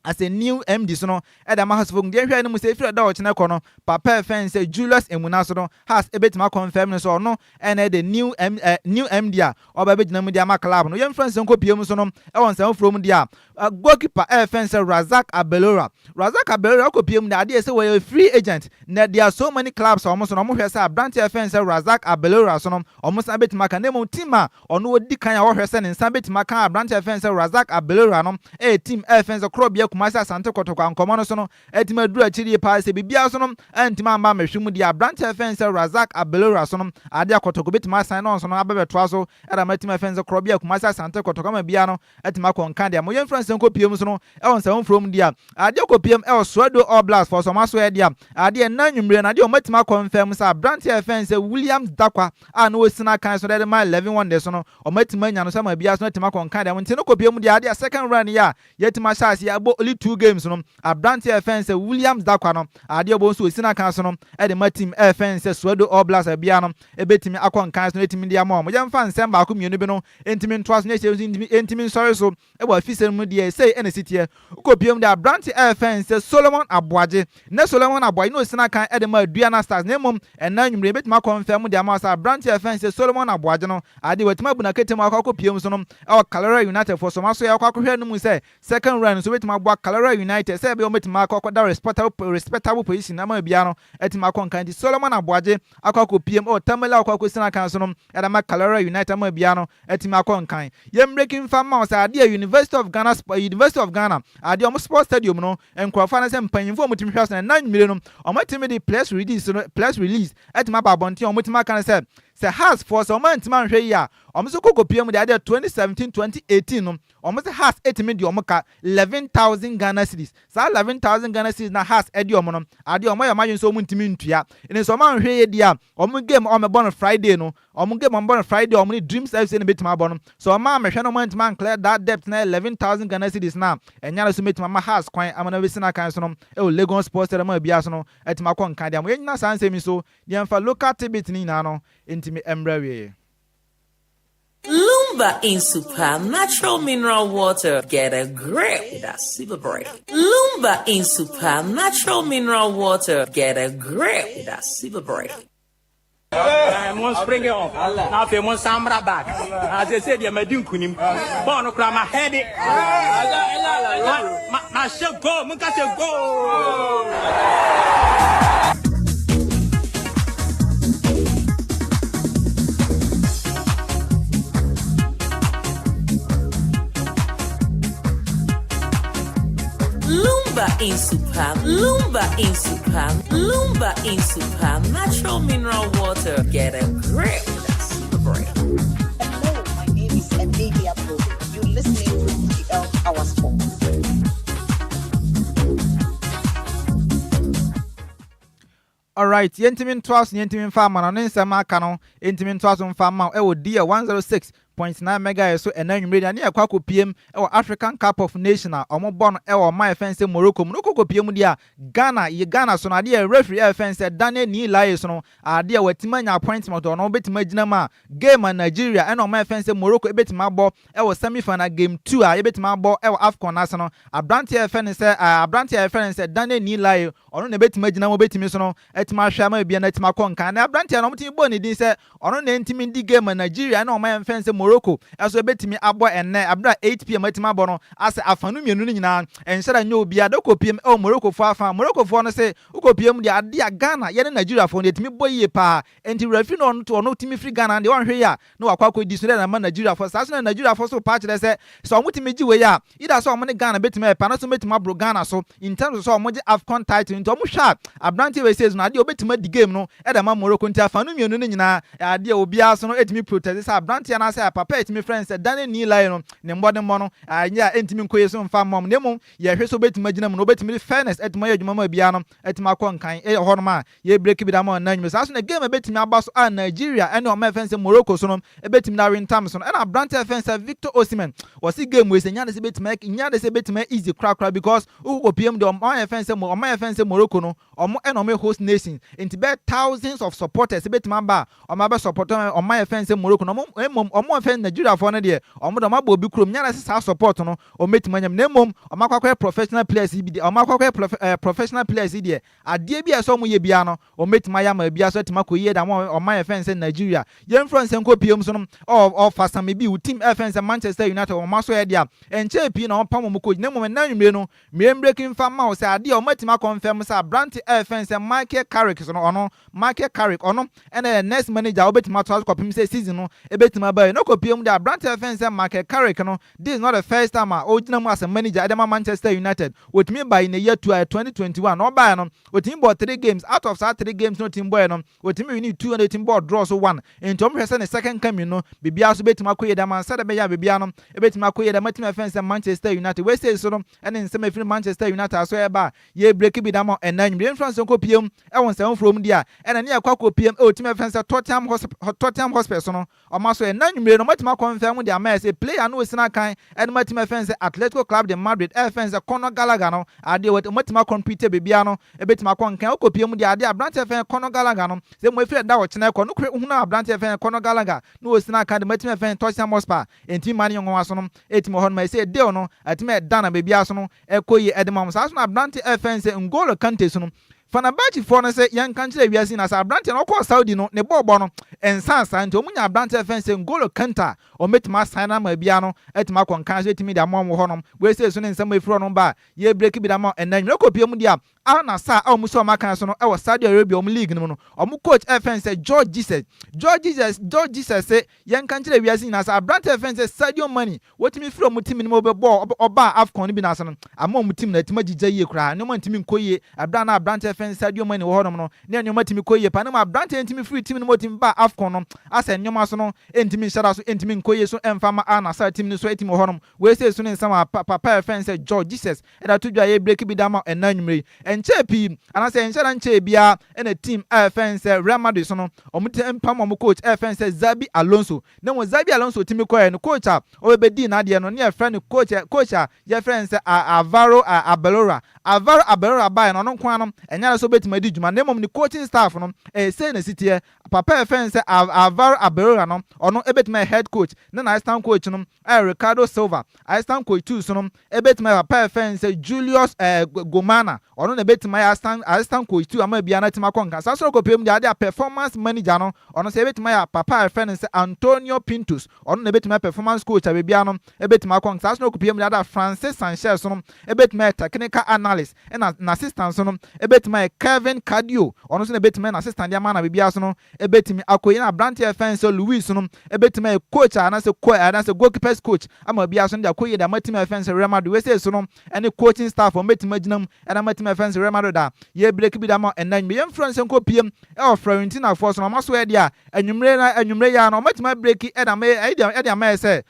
Speaker 17: as a new MD so no ɛda ma Hearts of Oak. Deɛ nhwɛ no mu sɛ efiri ɛda ɔkyerɛ kɔ no, papa ɛfɛn sɛ Julius Emuna so no, Hearts ebetumi akɔnfɛm no so ɔno ɛna ɛde new MD a ɔba bɛgyina mu de ama club no. Yɛmfrɛ nsɛm kɔ pie mu so no ɛwɔ nsɛm foforɔ mu deɛ a goalkeeper ɛfɛn sɛ Razak Abalora, Razak Abalora ɔkɔ pie mu de adeɛ sɛ wɔyɛ free agent na there are so many clubs a wɔn so no wɔn hwɛ sɛ aberante ɛfɛn sɛ Razak Abalora so no wɔn san bɛtumi aka. Na mmom team a ɔno odi kan a wɔhwɛ sɛ ne nsa bɛtumi aka aberante ɛfɛn sɛ Razak Abalora no ɛyɛ team ɛfɛn sɛ Korɔbea Kumasi Asante Kɔtɔkɔ. Nkɔmɔ no so no ɛtumi aduru akyiri yie paa sɛ biribiara so no ɛntumi amba amahwɛ mu deɛ aberante ɛfɛn sɛ Razak Abalora so no adeɛ akɔtɔkɔ bɛtumi asan na ɔnso no abɛbɛtoa so ɛda ma team ɛfɛn sɛ Korɔbea Kumasi Asante Kɔtɔkɔ ama biara no ɛtumi akɔ nka deɛ mo. Yɛmfrɛ nsɛm kɔ pie mu so no ɛwɔ nsɛm foforɔ mu deɛ adeɛ kɔ pie mu ɛwɔ Swedru All Blacks fɔ so ɔmo aso ɛdeɛ adeɛ nna nwumire na adeɛ ɔmo atumi akɔnfɛm sɛ aberante ɛfɛn sɛ Williams Dakwa a na wɔsi n'akan so de ma 11 Wonders no, ɔmo atumi anya no sɛ ama biara so no atumi akɔ nka deɛ nti no kɔ pie mu deɛ adeɛ second round yi a yɛtumi ahyɛ ase abɔ. only two games no, aberanteɛ a yɛfrɛ no sɛ Williams Darkwa no, adeɛ ɔbɔ nso ɔsi n'akan so no de ma team a yɛfrɛ no sɛ Suedo All Blacks a biara no bɛtumi akɔ nkan so no atumi de ama wɔn. Yɛmfa nsɛm baako mmienu bi no ntumi ntoa so na akyire nso ntumi nsɔre so wɔ afisɛm mu deɛ sei na ɛsi teɛ. Wokɔpue mu deɛ aberante a yɛfrɛ no sɛ Solomon Aboagye. Nnɛ Solomon Aboagye na ɔsi n'akan de ma Aduana Stars na mmom ɛnnɛ anwummere yɛbɛtumi akɔnfɛm mu de ama wo sɛ aberante a yɛfrɛ no sɛ Solomon Aboagye no adeɛ watumi abu n'akete mu akɔ akɔpue mu so no wɔ Kalera United foɔ so. Wɔn aso yɛakɔ akɔhwɛ no mu sɛ Second round nso wobɛtumi aboa Kalera United sɛ ɛbɛyɛ wɔbɛtumi akɔ akɔda respectable respectable position ama obiara no atumi akɔ nkan nti Solomon Aboagye akɔ akɔpiem wɔ Tamale a ɔkɔ akɔsi n'akan so no ɛde ama Kalera United ama obiara no atumi akɔ nkan. Yɛn mbreki mfa mma wo sɛ adeɛ a University of Ghana University of Ghana adeɛ wɔn sports stadium no nkurɔfoɔ anaasɛ mpanyinfoɔ a wɔtumi hwɛ so no ɛna anwummere no wɔatumi de press release no press release atumi aba abɔnten a wɔtumi aka no sɛ sɛ Hearts foɔ sɛ wɔn antumi anhwɛ yie a wɔn nso kɔ kɔpie mu deɛ adeɛ 2017 2018 no Wɔn se Hearts tumi de wɔn ka 11,000 Ghana cedis. Saa 11,000 Ghana cedis no a Hearts de wɔn no, adeɛ wɔn ayɛ wɔn adwene sɛ wɔn ntumi ntua. Enti sɛ wɔn anhwɛ yie deɛ a, wɔn game a wɔbɛbɔ no Friday no, wɔn game a wɔbɛbɔ no Friday a wɔn ne Dreams FC na ɛbɛtumi abɔ no, sɛ wɔn ammɛhwɛ na wɔn antumi anclear that debt no a ɛyɛ 11,000 Ghana cedis no a, ɛnyɛ ade so mɛtumi ama Hearts kwan ama no abɛsi n'akan so no wɔ Legon Sports Stadium a biara so no atumi akɔ nkan de ama. Yɛnnyina saa nsɛm yi so na yɛmfa local tidbit no nyinaa no ntumi mmra awieɛ.
Speaker 18: Lumba in Super Natural Mineral Water. Get a grip with that super break. Lumba in Super Natural Mineral Water. Get a grip with that super break.
Speaker 13: Mo spring it up na afei mo nsan mmra back na sese deɛ madi nkunim bɔɔl no koraa ma hɛde ma ma hyɛ goal mo nka sɛ goal.
Speaker 18: Lumba in Super, Lumba in Super, Lumba in Super, natural mineral water. Get a grip with that super break.
Speaker 16: Hello, my name is Emilia Brobe. You're listening to DL Power Sports.
Speaker 17: Alright, yɛntumi ntoa so na yɛntumi mfa ama no ne nsɛm a aka no yɛntumi ntoa so mfa mma wo ɛwɔ DL 106.9 megahertz so ɛnɛ anwummere deɛ ne yɛkɔ akɔpiem ɛwɔ African Cup of Nation a wɔbɔ no ɛwɔ ɔman a yɛfɛn sɛ Morocco mu no wokɔ kɔpiem deɛ a Ghana yɛ Ghana so no adeɛ referee a yɛfɛn sɛ Daniel Nii Laye so no adeɛ watumi anya appointment ɔno bɛtumi agyina mu a game a Nigeria ɛne ɔman a yɛfɛn sɛ Morocco ɛbɛtumi abɔ ɛwɔ semi final game 2 a yɛbɛtumi abɔ ɛwɔ AFCON no ase no aberanteɛ a yɛfɛn sɛ aberanteɛ a yɛfɛn sɛ Daniel Nii Laye Ɔno na ebetumi agyina mu, obetumi nso no atumi ahwɛ ama biribiara no atumi akɔ nkan. Na aberanteɛ no, wɔtumi bɔɔ ne din sɛ ɔno na ntumi ndi game a Nigeria ne ɔman a yɛmfɛn sɛ Morocco nso ebetumi abɔ ɛnnɛ bere a 8pm atumi abɔ no asɛ afa no mmienu no nyinaa nhyɛ da nyɛ obiara de wokɔpiem wɔ Moroccofoɔ afa a Moroccofoɔ no se wokɔpiem deɛ adeɛ a Ghana yɛne Nigeriafoɔ no yɛtumi bɔ yie paa enti werɛ fi no ɔno ɔno tumi firi Ghana no deɛ wanhwɛ yie a na wakɔ akɔdi so dɛ na ama Nigeriafoɔ saa nso na Nigeriafoɔ nso repa akyerɛ sɛ sɛ wɔtumi gye wei a either sɛ wɔn ne Ghana bɛtumi ayɛ pɛ anaasɛ wɔbɛtumi aboro Ghana so in terms of sɛ wɔgye AFCON title nti wɔhwɛ a aberanteɛ wei sei so no adeɛ a ɔbɛtumi adi game no de ama Morocco nti afa no mmienu no nyinaa ɛyɛ adeɛ a obiara so no ɛtumi protect sɛ aberanteɛ anaasɛ papa a ɛtumi frɛ no sɛ Daniel Nilay no ne mmɔdemmɔ no ɛnyɛ a ɛntumi nkɔ yie so mfa mma wɔn na mmom yɛhwɛ sɛ ɔbɛtumi agyina mu na ɔbɛtumi de fairness atumi ayɛ adwuma ma obiara no atumi akɔ nkan ɛyɛ hɔnom a Yɛ break bi da ma ɔnna anwummerɛ. Saa nso na game a ɛbɛtumi aba so a Nigeria ɛne ɔman a yɛfrɛ no sɛ Morocco so no ɛbɛtumi na awe ntam so no ɛna aberanteɛ a yɛfrɛ no sɛ Victor Osimhen wɔse game wei sɛ nyɛ ade sɛ ɛbɛtumi ayɛ nyɛ ade sɛ ɛbɛtumi ayɛ easy korakora because wokɔ kɔpie mu deɛ ɔman a yɛfrɛ no sɛ ɔman a yɛfrɛ no sɛ Morocco no ɔmo ɛna ɔmo yɛ host nation nti bɛyɛ thousands of supporters ɛbɛtumi aba a ɔmo abɛ support ɔman a yɛfrɛ no sɛ Morocco no ɔmo mmom ɔmo a yɛfrɛ no Nigeriafoɔ no deɛ ɔmo deɛ ɔmo abɔ obi kurom nyɛ ade sɛ saa support no ɔmo bɛtumi anya mu na mmom ɔmo akɔ akɔyɛ professional players yi bi deɛ ɔmo akɔ akɔyɛ professional players yi deɛ Adeɛ bi a ɛsɛ sɛ wɔyɛ biara no, wɔbɛtumi ayɛ ama biara so atumi akɔ yie de ama ɔman a yɛfrɛ no sɛ Nigeria. Yɛmfrɛ no sɛ nkɔ pie mu so no, ɔ ɔfa same bi, wo team a yɛfrɛ no sɛ Manchester United wɔn aso yɛ dea. Ɛnkyɛɛ pii na wɔpam wɔn coach, na mmom ɛnnɛ anwummere no, merembreki mfa mma wo sɛ adeɛ a wɔatumi akɔnfɛm sɛ aberante a yɛfrɛ no sɛ Michael Carrick so no, ɔno, Michael Carrick, ɔno na ɛyɛ next manager a wobɛtumi atoa so kɔpem sɛ season no ɛbɛtumi aba awie. Na kɔ pie mu deɛ, aberante a yɛfrɛ no sɛ Michael Carrick no, this is not the first time a ɔgyina mu as a manager de ma Manchester United. Otumi bae in a year two a 2021 na ɔbaeɛ no otumi bɔɔ three games out of saa three games no otumi bɔeɛ no otumi winii two ɛna otumi bɔɔ draw so one nti wɔn hwɛ sɛ ne second coming no biribiara nso bɛtumi akɔ yie de ama no sɛdeɛ ɛbɛyɛ a biribiara no ɛbɛtumi akɔ yie de ama team a yɛfrɛ no sɛ Manchester United wei sei so no ɛne nsɛm a ɛfiri Manchester United aso ɛreba a yɛ break bi de ama ɛnɛ anwummerɛ. Yɛmfiri nso nkɔ piem wɔ nsɛm foforɔ mu deɛ a, ɛna ne yɛkɔ akɔ piem wɔ team a yɛfrɛ no sɛ Tottenham Hotspur Tottenham Hotspur so no, wɔn aso ɛnnɛ anwummere no wɔatumi akɔnfɛm de ama yɛ sɛ player no ɔsi n'akan de ma team a yɛfrɛ no sɛ Atletico Club de Madrid a yɛfrɛ no sɛ Conor Gallagher no, adeɛ wɔatumi akɔmpite biribiara no ɛbɛtumi akɔ nkan. Wokɔ piem deɛ adeɛ aberanteɛ a yɛfrɛ no Conor Gallagher no, sɛ mmom ɛfiri ɛda ɔkyena ɛkɔ no korɛ wohunu aberanteɛ a yɛfrɛ no Conor Gallagher na ɔsi n'akan de ma team a yɛfrɛ no Tottenham Hotspur ɛntumi mma ne nwonwa so no ɛtumi wɔ hɔ nom a ɛsɛ deal no ɛtumi ɛda na biribiara so no ɛkɔ yie de ma wɔn. Saa nso na aberante a yɛfrɛ no sɛ N'Golo Kante so no, Fenerbahce foɔ no sɛ yɛnka nkyerɛ wiase nyinaa sɛ aberanteɛ no ɔkɔɔ Saudi no ne bɔɔlbɔ no nsaa saa nti wɔn nya aberanteɛ a yɛfrɛ no sɛ N'Golo Kante a wɔbɛtumi asan no ama biara no atumi akɔ nkan so atumi de ama wɔn wɔ hɔnom. Wei sei so ne nsɛm a ɛfiri hɔnom ba a yɛrebreki bi de ama wɔn ɛnnɛ anwummerɛ. Kɔpie mu deɛ a Al Nassr a wɔsi wɔn akan so no wɔ Saudi Arabia wɔn league no mu no, wɔn coach a yɛfrɛ no sɛ Jorge Jesus, Jorge Jesus, Jorge Jesus se yɛnka nkyerɛ wiase nyinaa sɛ aberanteɛ a yɛfrɛ no sɛ Sadio Mane Wotumi firi wɔn team no mu bɛbɔɔ ɔbaa Afcon no bi no ase no, ama wɔn team no atumi agyigya yie koraa. Nneɛma ntumi nkɔ yie. Ɛberɛ a na aberanteɛ a yɛfrɛ no Sadio Mane wɔ hɔnom no, na nneɛma tumi kɔ yie paa. Na mmom aberanteɛ no tumi firii team no mu ɔtumi baa Afcon no, asɛ nneɛma so no ntumi nhyɛ da so ntumi nkɔ yie so mfa mma Al Nassr team no so atumi wɔ hɔnom. Wei sei so ne nsɛm a papa a yɛfrɛ no sɛ George Jesus de ato dwa a yɛrebreki bi de ama wo ɛnnɛ anwummerɛ yi. Ɛnkyɛɛ pii, anaasɛ ɛnhyɛ da nkyɛɛ biara na team a yɛfrɛ no sɛ Real Madrid so no, wɔn pam wɔn coach a yɛfrɛ no sɛ Xabi Alonso. Na mmom Xabi Alonso tumi kɔeɛ no, coach a ɔbɛbɛdii n'adeɛ no ne yɛfrɛ no coach coach a yɛfrɛ no sɛ Alvaro Arbeloa. Alvaro Arbeloa baeɛ no, ɔno nko ara no, ɛnyɛ adeɛ sɛ ɔbɛtumi adi dwuma, na mmom ne coaching staff no, ɛyɛ sei na ɛsi teɛ. Papa a yɛfrɛ no sɛ Alvaro Arbeloa no, ɔno bɛtumi ayɛ head coach, na n'assistant coach no ayɛ Ricardo Silva. Assistant coach two so no, Ebetumi ayɛ papa a yɛfrɛ no sɛ Julius eh, Gomana. Ɔno na ebetumi ayɛ assistant, assistant coach tu ama biara no atumi akɔ nka. Saa soro kɔpɛ mu deɛ adeɛ a performance manager no, ɔno nso ebetumi ayɛ papa a yɛfrɛ no sɛ Antonio Pintus. Ɔno na ebetumi ayɛ performance coach a biribiara no ebetumi akɔ nka. Saa soro kɔpɛ mu deɛ adeɛ a Francis Sanchez no ebetumi ayɛ technical analyst, ɛna n'assistant nso no ebetumi ayɛ Kevin Cardio. Ɔno nso na ebetumi ayɛ n'assistant de ama na biribiara so no Ebetumi akɔ yi na aberante a yɛfrɛ no sɛ Luis no betumi ayɛ coach a anaasɛ co anaasɛ goalkeepers coach ama obiara so no de akɔ yie de ama team a yɛfrɛ no sɛ Real Madrid. Wei sei so no ne coaching staff a wɔbetumi agyina mu de ama team a yɛfrɛ no sɛ Real Madrid a yɛrebreak bi de ama ɛnnɛ anwummere. Yɛmfrɛ no sɛ nkɔ piem wɔ Fiorentina foɔ so no wɔn aso yɛ deɛ a anwummere na anwummere yi ara no wɔatumi abreaki de ama yɛ de ama yɛ sɛ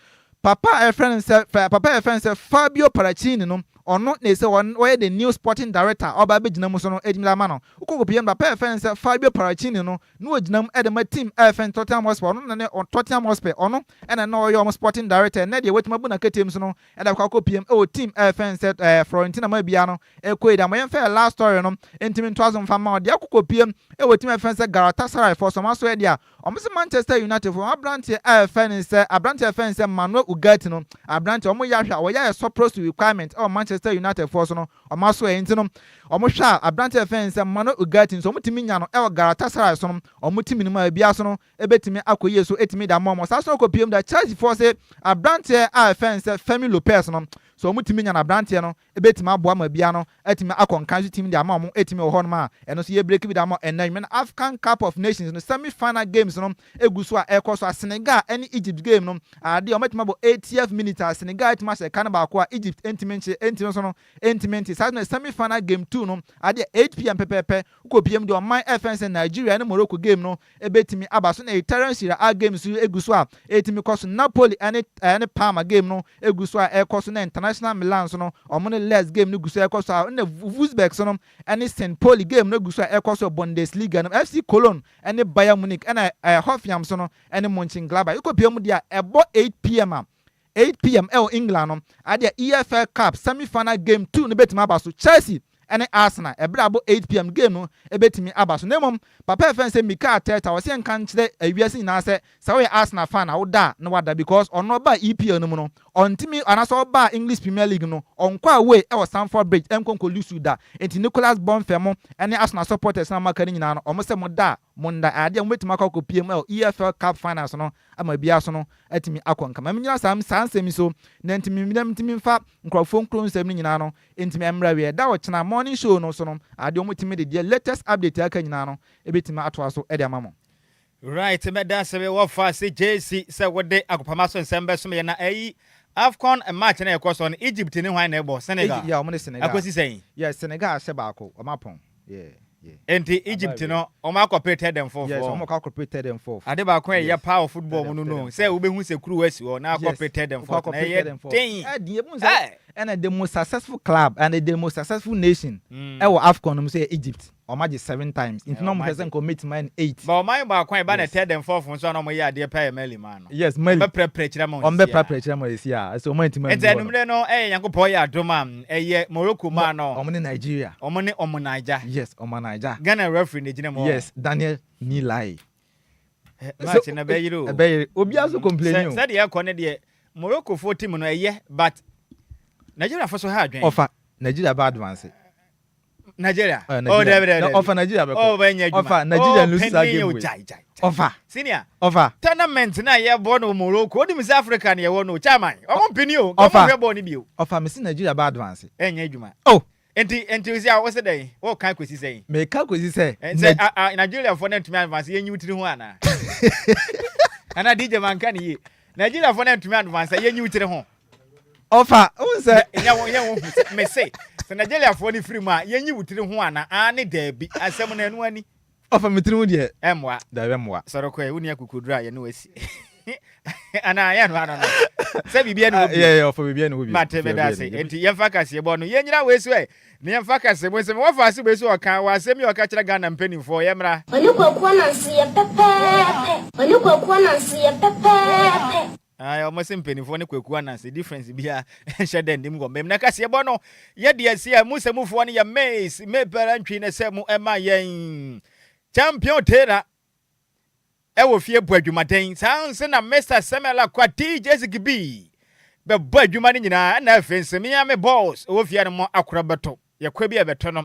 Speaker 17: papa a yɛfrɛ no sɛ papa a yɛfrɛ no sɛ Fabio Paracini no ɔno na ɛsɛ ɔyɛ the new sporting director a ɔba abɛgyina mu so no ɛtumi de ama no. Wokɔ kɔpie no, papa a yɛfrɛ no sɛ Fabio Paracini no na ɔgyina mu de ma team a yɛfrɛ no Tottenham Hotspur. Ɔno na ne Tottenham Hotspur, ɔno na na ɔyɛ wɔn sporting director. Ɛnnɛ deɛ watumi abu n'akatua mu so no de akɔ akɔpie mu wɔ team a yɛfrɛ no sɛ eh, Fiorentina ma bia no ɛkɔ yi da. Ma yɛmfa yɛ last story no ntumi ntoa so mfa mma wo. Deɛ akɔ kɔpie mu wɔ team a yɛfrɛ no sɛ Galatasaray foɔ so, wɔn aso yɛ deɛ a wɔn sɛ Manchester United foɔ wɔn aberanteɛ a yɛfrɛ no sɛ aberanteɛ a yɛfrɛ no sɛ Manuel Ugarte no, aberanteɛ wɔn yɛ ahwɛ a wɔyɛ ayɛ surplus to requirement wɔ Manchester United foɔ so no, Wɔn asoɛe nti no, wɔhwɛ a aberante a yɛfrɛ no sɛ Manuel Ugarte nso, wɔtumi nya no wɔ Galatasaray so no, wɔn team no mu a biribiara so no bɛtumi akɔ yie so atumi de ama wɔn. Saa so no kɔpue mu da Chelseafoɔ se aberanteɛ a yɛfrɛ no sɛ Fermin Lopez no, sɛ wɔtumi nya no aberanteɛ no bɛtumi aboa ma biribiara no atumi akɔ nkan so tumi de ama wɔn atumi wɔ hɔnom a ɛno nso yɛbreki bi de ama ɛnnɛ anwummerɛ no African Cup of Nations no semi final games no egu so a ɛrekɔ so a Senegal ne Egypt game no adeɛ a wɔatumi abɔ 80th minute a Senegal atumi ahyɛ ka no baako a Egypt ntumi nkye ntumi nso no ntumi nte saa na semi final game 2 no adeɛ 8pm pɛpɛɛpɛ wokɔ pm deɛ ɔman ɛfɛn sɛ Nigeria ne Morocco game no ɛbɛtumi aba so na Italian Serie A game so egu so a ɛtumi kɔ so Napoli ɛne ɛne Parma game no egu so a ɛrekɔ so na International Milan so no ɔmo ne Lecce game no gu so ɛrekɔ so a ɛna Wolfsburg so no ɛne St. Pauli game no gu so a ɛrekɔ so Bundesliga no FC Cologne ɛne Bayern Munich ɛna ɛɛ Hoffenheim so no ɛne Mönchengladbach. Yɛkɔ mu deɛ a ɛbɔ 8pm a 8pm ɛwɔ England no adeɛ EFL Cup semi final game 2 no bɛtumi aba so Chelsea ɛne Arsenal ɛberɛ abɔ 8pm game no ɛbɛtumi aba so na mmom papa ɛfɛn sɛ Mikel Arteta ɔsɛ nka nkyerɛ ewiase nyinaa sɛ sɛ woyɛ Arsenal fan a woda a na wada because ɔno ɔbaa EPL no mu no ɔntumi anaasɛ ɔbaa English Premier League no ɔnkɔ away ɛwɔ Stamford Bridge ɛnkɔ nkɔ lose da nti Nicolas Bonfɛ mo ɛne Arsenal supporters na maka no nyinaa no ɔmo sɛ mo da a mo nda adeɛ a mobɛtumi akɔ akɔpie mu ɛwɔ EFL Cup finals no ama biara so no atumi akɔ nkama menyina saa saa nsɛm yi so na ntumi ntumi mfa nkurɔfoɔ nkuro nsɛm no nyinaa no ntumi mmra wie da ɔkyena morning show no so no adeɛ ɔmo tumi de deɛ latest update aka nyinaa no ebɛtumi atoa so de ama mo.
Speaker 1: Right, mɛda ase me wɔfa se JC sɛ wode agopama so nsɛm bɛsom yɛ na ayi AFCON match na ɛkɔ so no Egypt ne hwan na ɛbɔ Senegal.
Speaker 17: Egypt, yeah, ɔmo ne Senegal.
Speaker 1: Akosi sɛn?
Speaker 17: Yeah, Senegal ahyɛ baako, ɔmo apɔn. Yeah, yeah.
Speaker 1: Enti Egypt no, ɔmo akɔpere third and fourth.
Speaker 17: Yes, ɔmo kɔ akɔpere third and fourth.
Speaker 1: Ade baako a ɛyɛ paa wɔ football mu no no, sɛ wobɛhu sɛ kuruwa si hɔ na akɔpere third and fourth na ɛyɛ den.
Speaker 17: Ɛden, ebu sɛ. Ɛna the most successful club and the most successful nation ɛwɔ AFCON no mu sɛ yɛ Egypt. Ɔmo agye seven times. Nti na ɔmo hwɛ sɛ nka ɔmo bɛtumi ayɛ no eight.
Speaker 1: But ɔman baako a ɛba na third and fourth nso a na ɔmo yɛ adeɛ paa yɛ Mali man no.
Speaker 17: Yes, Mali.
Speaker 1: Ɔmo bɛprɛprɛ kyerɛ ma wɔn
Speaker 17: Ɔmo
Speaker 1: sisi a.
Speaker 17: bɛprɛprɛ kyerɛ ma wɔn sisi a. So ɔmo antumi
Speaker 1: Nti
Speaker 17: andu hɔ no.
Speaker 1: anumere no ɛyɛ Nyankopɔn yɛ adom a ɛyɛ Morocco man no.
Speaker 17: Ɔmo ne Nigeria.
Speaker 1: Ɔmo ne ɔmo Naija.
Speaker 17: Yes, ɔmo Naija.
Speaker 1: Ghana referee na egyina mu hɔ.
Speaker 17: Yes, Daniel Nilai.
Speaker 1: Match no ɛbɛyere o.
Speaker 17: Ɛbɛyere. Obiara nso complain o.
Speaker 1: Sɛ sɛdeɛ ɛkɔ no deɛ Morocco foɔ team no ɛyɛ but Nigeria fo so ha adwene.
Speaker 17: Ɔfa Nigeria bɛ advance.
Speaker 1: Nigeria.
Speaker 17: Oh,
Speaker 1: Oh, dabi dabi.
Speaker 17: Ɔfa Nigeria bɛkɔ.
Speaker 1: Oh, bɛnyɛ adwuma.
Speaker 17: Ɔfa Nigeria
Speaker 1: oh,
Speaker 17: lose saa game
Speaker 1: wei.
Speaker 17: wei.
Speaker 1: Jai jai.
Speaker 17: Ɔfa.
Speaker 1: Senior.
Speaker 17: Ɔfa.
Speaker 1: Tournament na yɛbɔ no Morocco. Onim sɛ Africa na yɛwɔ no. Chairman. Ɔmo mpini o. Ɔmo
Speaker 17: Ɔfa.
Speaker 1: hwɛ bɔɔl no bio.
Speaker 17: Ɔfa mesi Nigeria bɛ advance.
Speaker 1: Ɛnyɛ adwuma.
Speaker 17: Oh.
Speaker 1: Nti nti osi a wosɛ dɛn? Wɔka kɔsi sɛn?
Speaker 17: Meka kɔsi sɛ.
Speaker 1: Sɛ a a Nigeriafoɔ no antumi advance yɛnyi wo tiri ho anaa? Anaa DJ manka ne yie. Nigeriafoɔ no antumi advance yɛnyi wo tiri ho.
Speaker 17: Ɔfa n sɛ.
Speaker 1: Nyɛ wo nyɛ wo hu sɛ mese sɛ Nigeriafoɔ no firi mu a yɛnyi wo tiri ho anaa? Aane daabi asɛm no ɛno ani.
Speaker 17: Ɔfa me tiri ho deɛ.
Speaker 1: Ɛmmoa.
Speaker 17: Daabi ɛmmoa.
Speaker 1: Sɔre kɔ ɛ wo ni akokoduro a yɛne wo asi. Anaa yɛ no ano no. Sɛ biribi ani hɔ bio.
Speaker 17: Yɛ yɛ ɔfa biribi ani hɔ bio.
Speaker 1: Mate meda ase. Enti yɛmfa kaseɛbɔ no yɛnyina wei so ɛ. Na yɛmfa kaseɛbɔ nsɛm wɔfa ase wei so ɔka wɔ asɛm yi a ɔka kyerɛ Ghana mpanimfoɔ yɛmmra.
Speaker 19: Ɔne Kwaku Ananse yɛ pɛpɛɛpɛ. Ɔne Kwaku Ananse yɛ pɛpɛɛpɛ.
Speaker 1: Ae ɔmo se mpaninfoɔ ne Kwaku Ananse difference biaa nhyɛ da nnim wɔ mem na kaseɛbɔ no yɛ deɛ ɛseɛ a mu sɛ mufoɔ no yɛ maize me pɛrɛ ntwi ne sɛ mo ɛma yɛn Champion Taylor ɛwɔ fie bɔ adwumaden saa nso na Mister Samuel Akwa DJ Zigibi bɛbɔ adwuma no nyinaa ɛna afei nso me ara me boss ɛwɔ fie no mo akora bɛtɔ Yɛkɔ bi a ɛbɛtɔ no.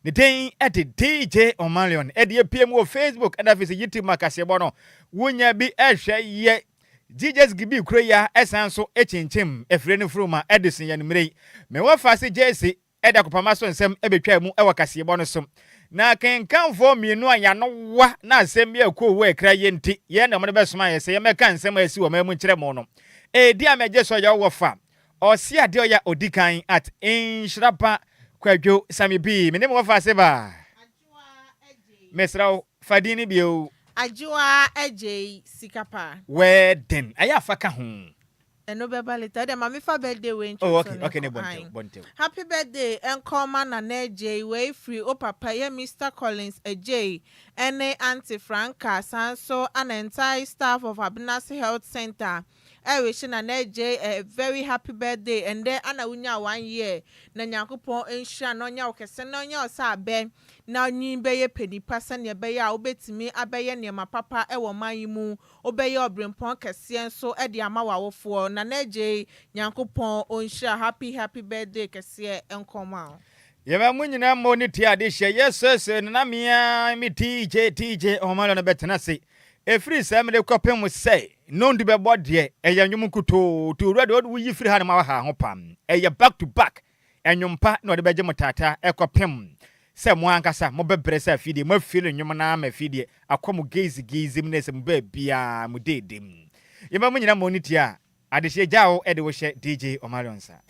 Speaker 1: Ne din de DJ Omalion. Ɛde apue mu wɔ Facebook ɛna afei sɛ YouTube ma kaseɛbɔ no. Wonya bi ɛhwɛ yɛ. GJ's Gibi kuro yi a ɛsan so kyinkyim afire no furu ma ɛde so yɛn mmerɛ yi. Mewɔ faase Jesse ɛde akopama so nsɛm ɛbɛtwaa mu ɛwɔ kaseɛbɔ no so. Na akenkanfoɔ mmienu a yɛano wa na asɛm bi a ɛkɔɔ wu a ɛkra yɛ nti yɛn na wɔde bɛsoma yɛ sɛ yɛmmɛka nsɛm a asi wɔ man mu nkyerɛ mo no. Ɛdi a mɛgye so yɛ wɔ fa Ɔse adeɛ ɔyɛ a ɔdi kan at nhyira pa Kwadwo Sammy B me ne me wɔfa ase ba mesrɛ wo fa din no bio.
Speaker 2: Adwoa Adjei sika pa.
Speaker 1: Wedding ɛyɛ a fa ka ho.
Speaker 2: Ɛno bɛba later wodeɛ ma me fa birthday wei
Speaker 1: Oh
Speaker 2: ntwa
Speaker 1: okay
Speaker 2: so ne
Speaker 1: okay ne
Speaker 2: nkɔ
Speaker 1: bɔ
Speaker 2: ae
Speaker 1: ntɛw bɔ ntɛw.
Speaker 2: Happy birthday nkɔ ma Nana Adjei wei firi wo papa yɛ Mister Collins Adjei ɛne Auntie Franca saa nso ana entire staff of Abenase Health Centre Ɛrehyɛ Nana Adjei a very happy birthday ɛndɛ ana wonyaa one year na Nyankopɔn nhyira na ɔnyɛ wo kɛse na ɔnyɛ wo sɛ abɛ na nyin bɛyɛ panipa sɛnea ɛbɛyɛ a wobɛtumi abɛyɛ nneɛma papa wɔ ɔman yi mu wobɛyɛ ɔbrempɔn kɛseɛ nso de ama w'awofoɔ Nana Adjei Nyankopɔn ɔnhyira happy happy birthday kɛseɛ nkɔ ma wo.
Speaker 1: Yɛma mo nyinaa mmɔ ne ti adehyɛ yɛsɛsɛ no na mea me TJ TJ ɔma no bɛtena ase Ɛfiri saa mmerɛ yi kɔpem sɛ nnɔndu bɛbɔ deɛ, ɛyɛ nnwom nkutoo. Nti owura deɛ woyi firi ha no ma waha ho pam. Ɛyɛ back to back nnwom pa na ɔde bɛgye mo taataa ɛkɔpem sɛ mo ankasa mobɛbrɛ sɛ afei deɛ moafiri nnwom no ara ma afei deɛ akɔ mo geizi geizi mu na ɛsɛ mo baabiara mo deede mu. Yɛma mo nyina mo ne tie a, adehyeɛ gya wo de wo hyɛ DJ Omarion nsa.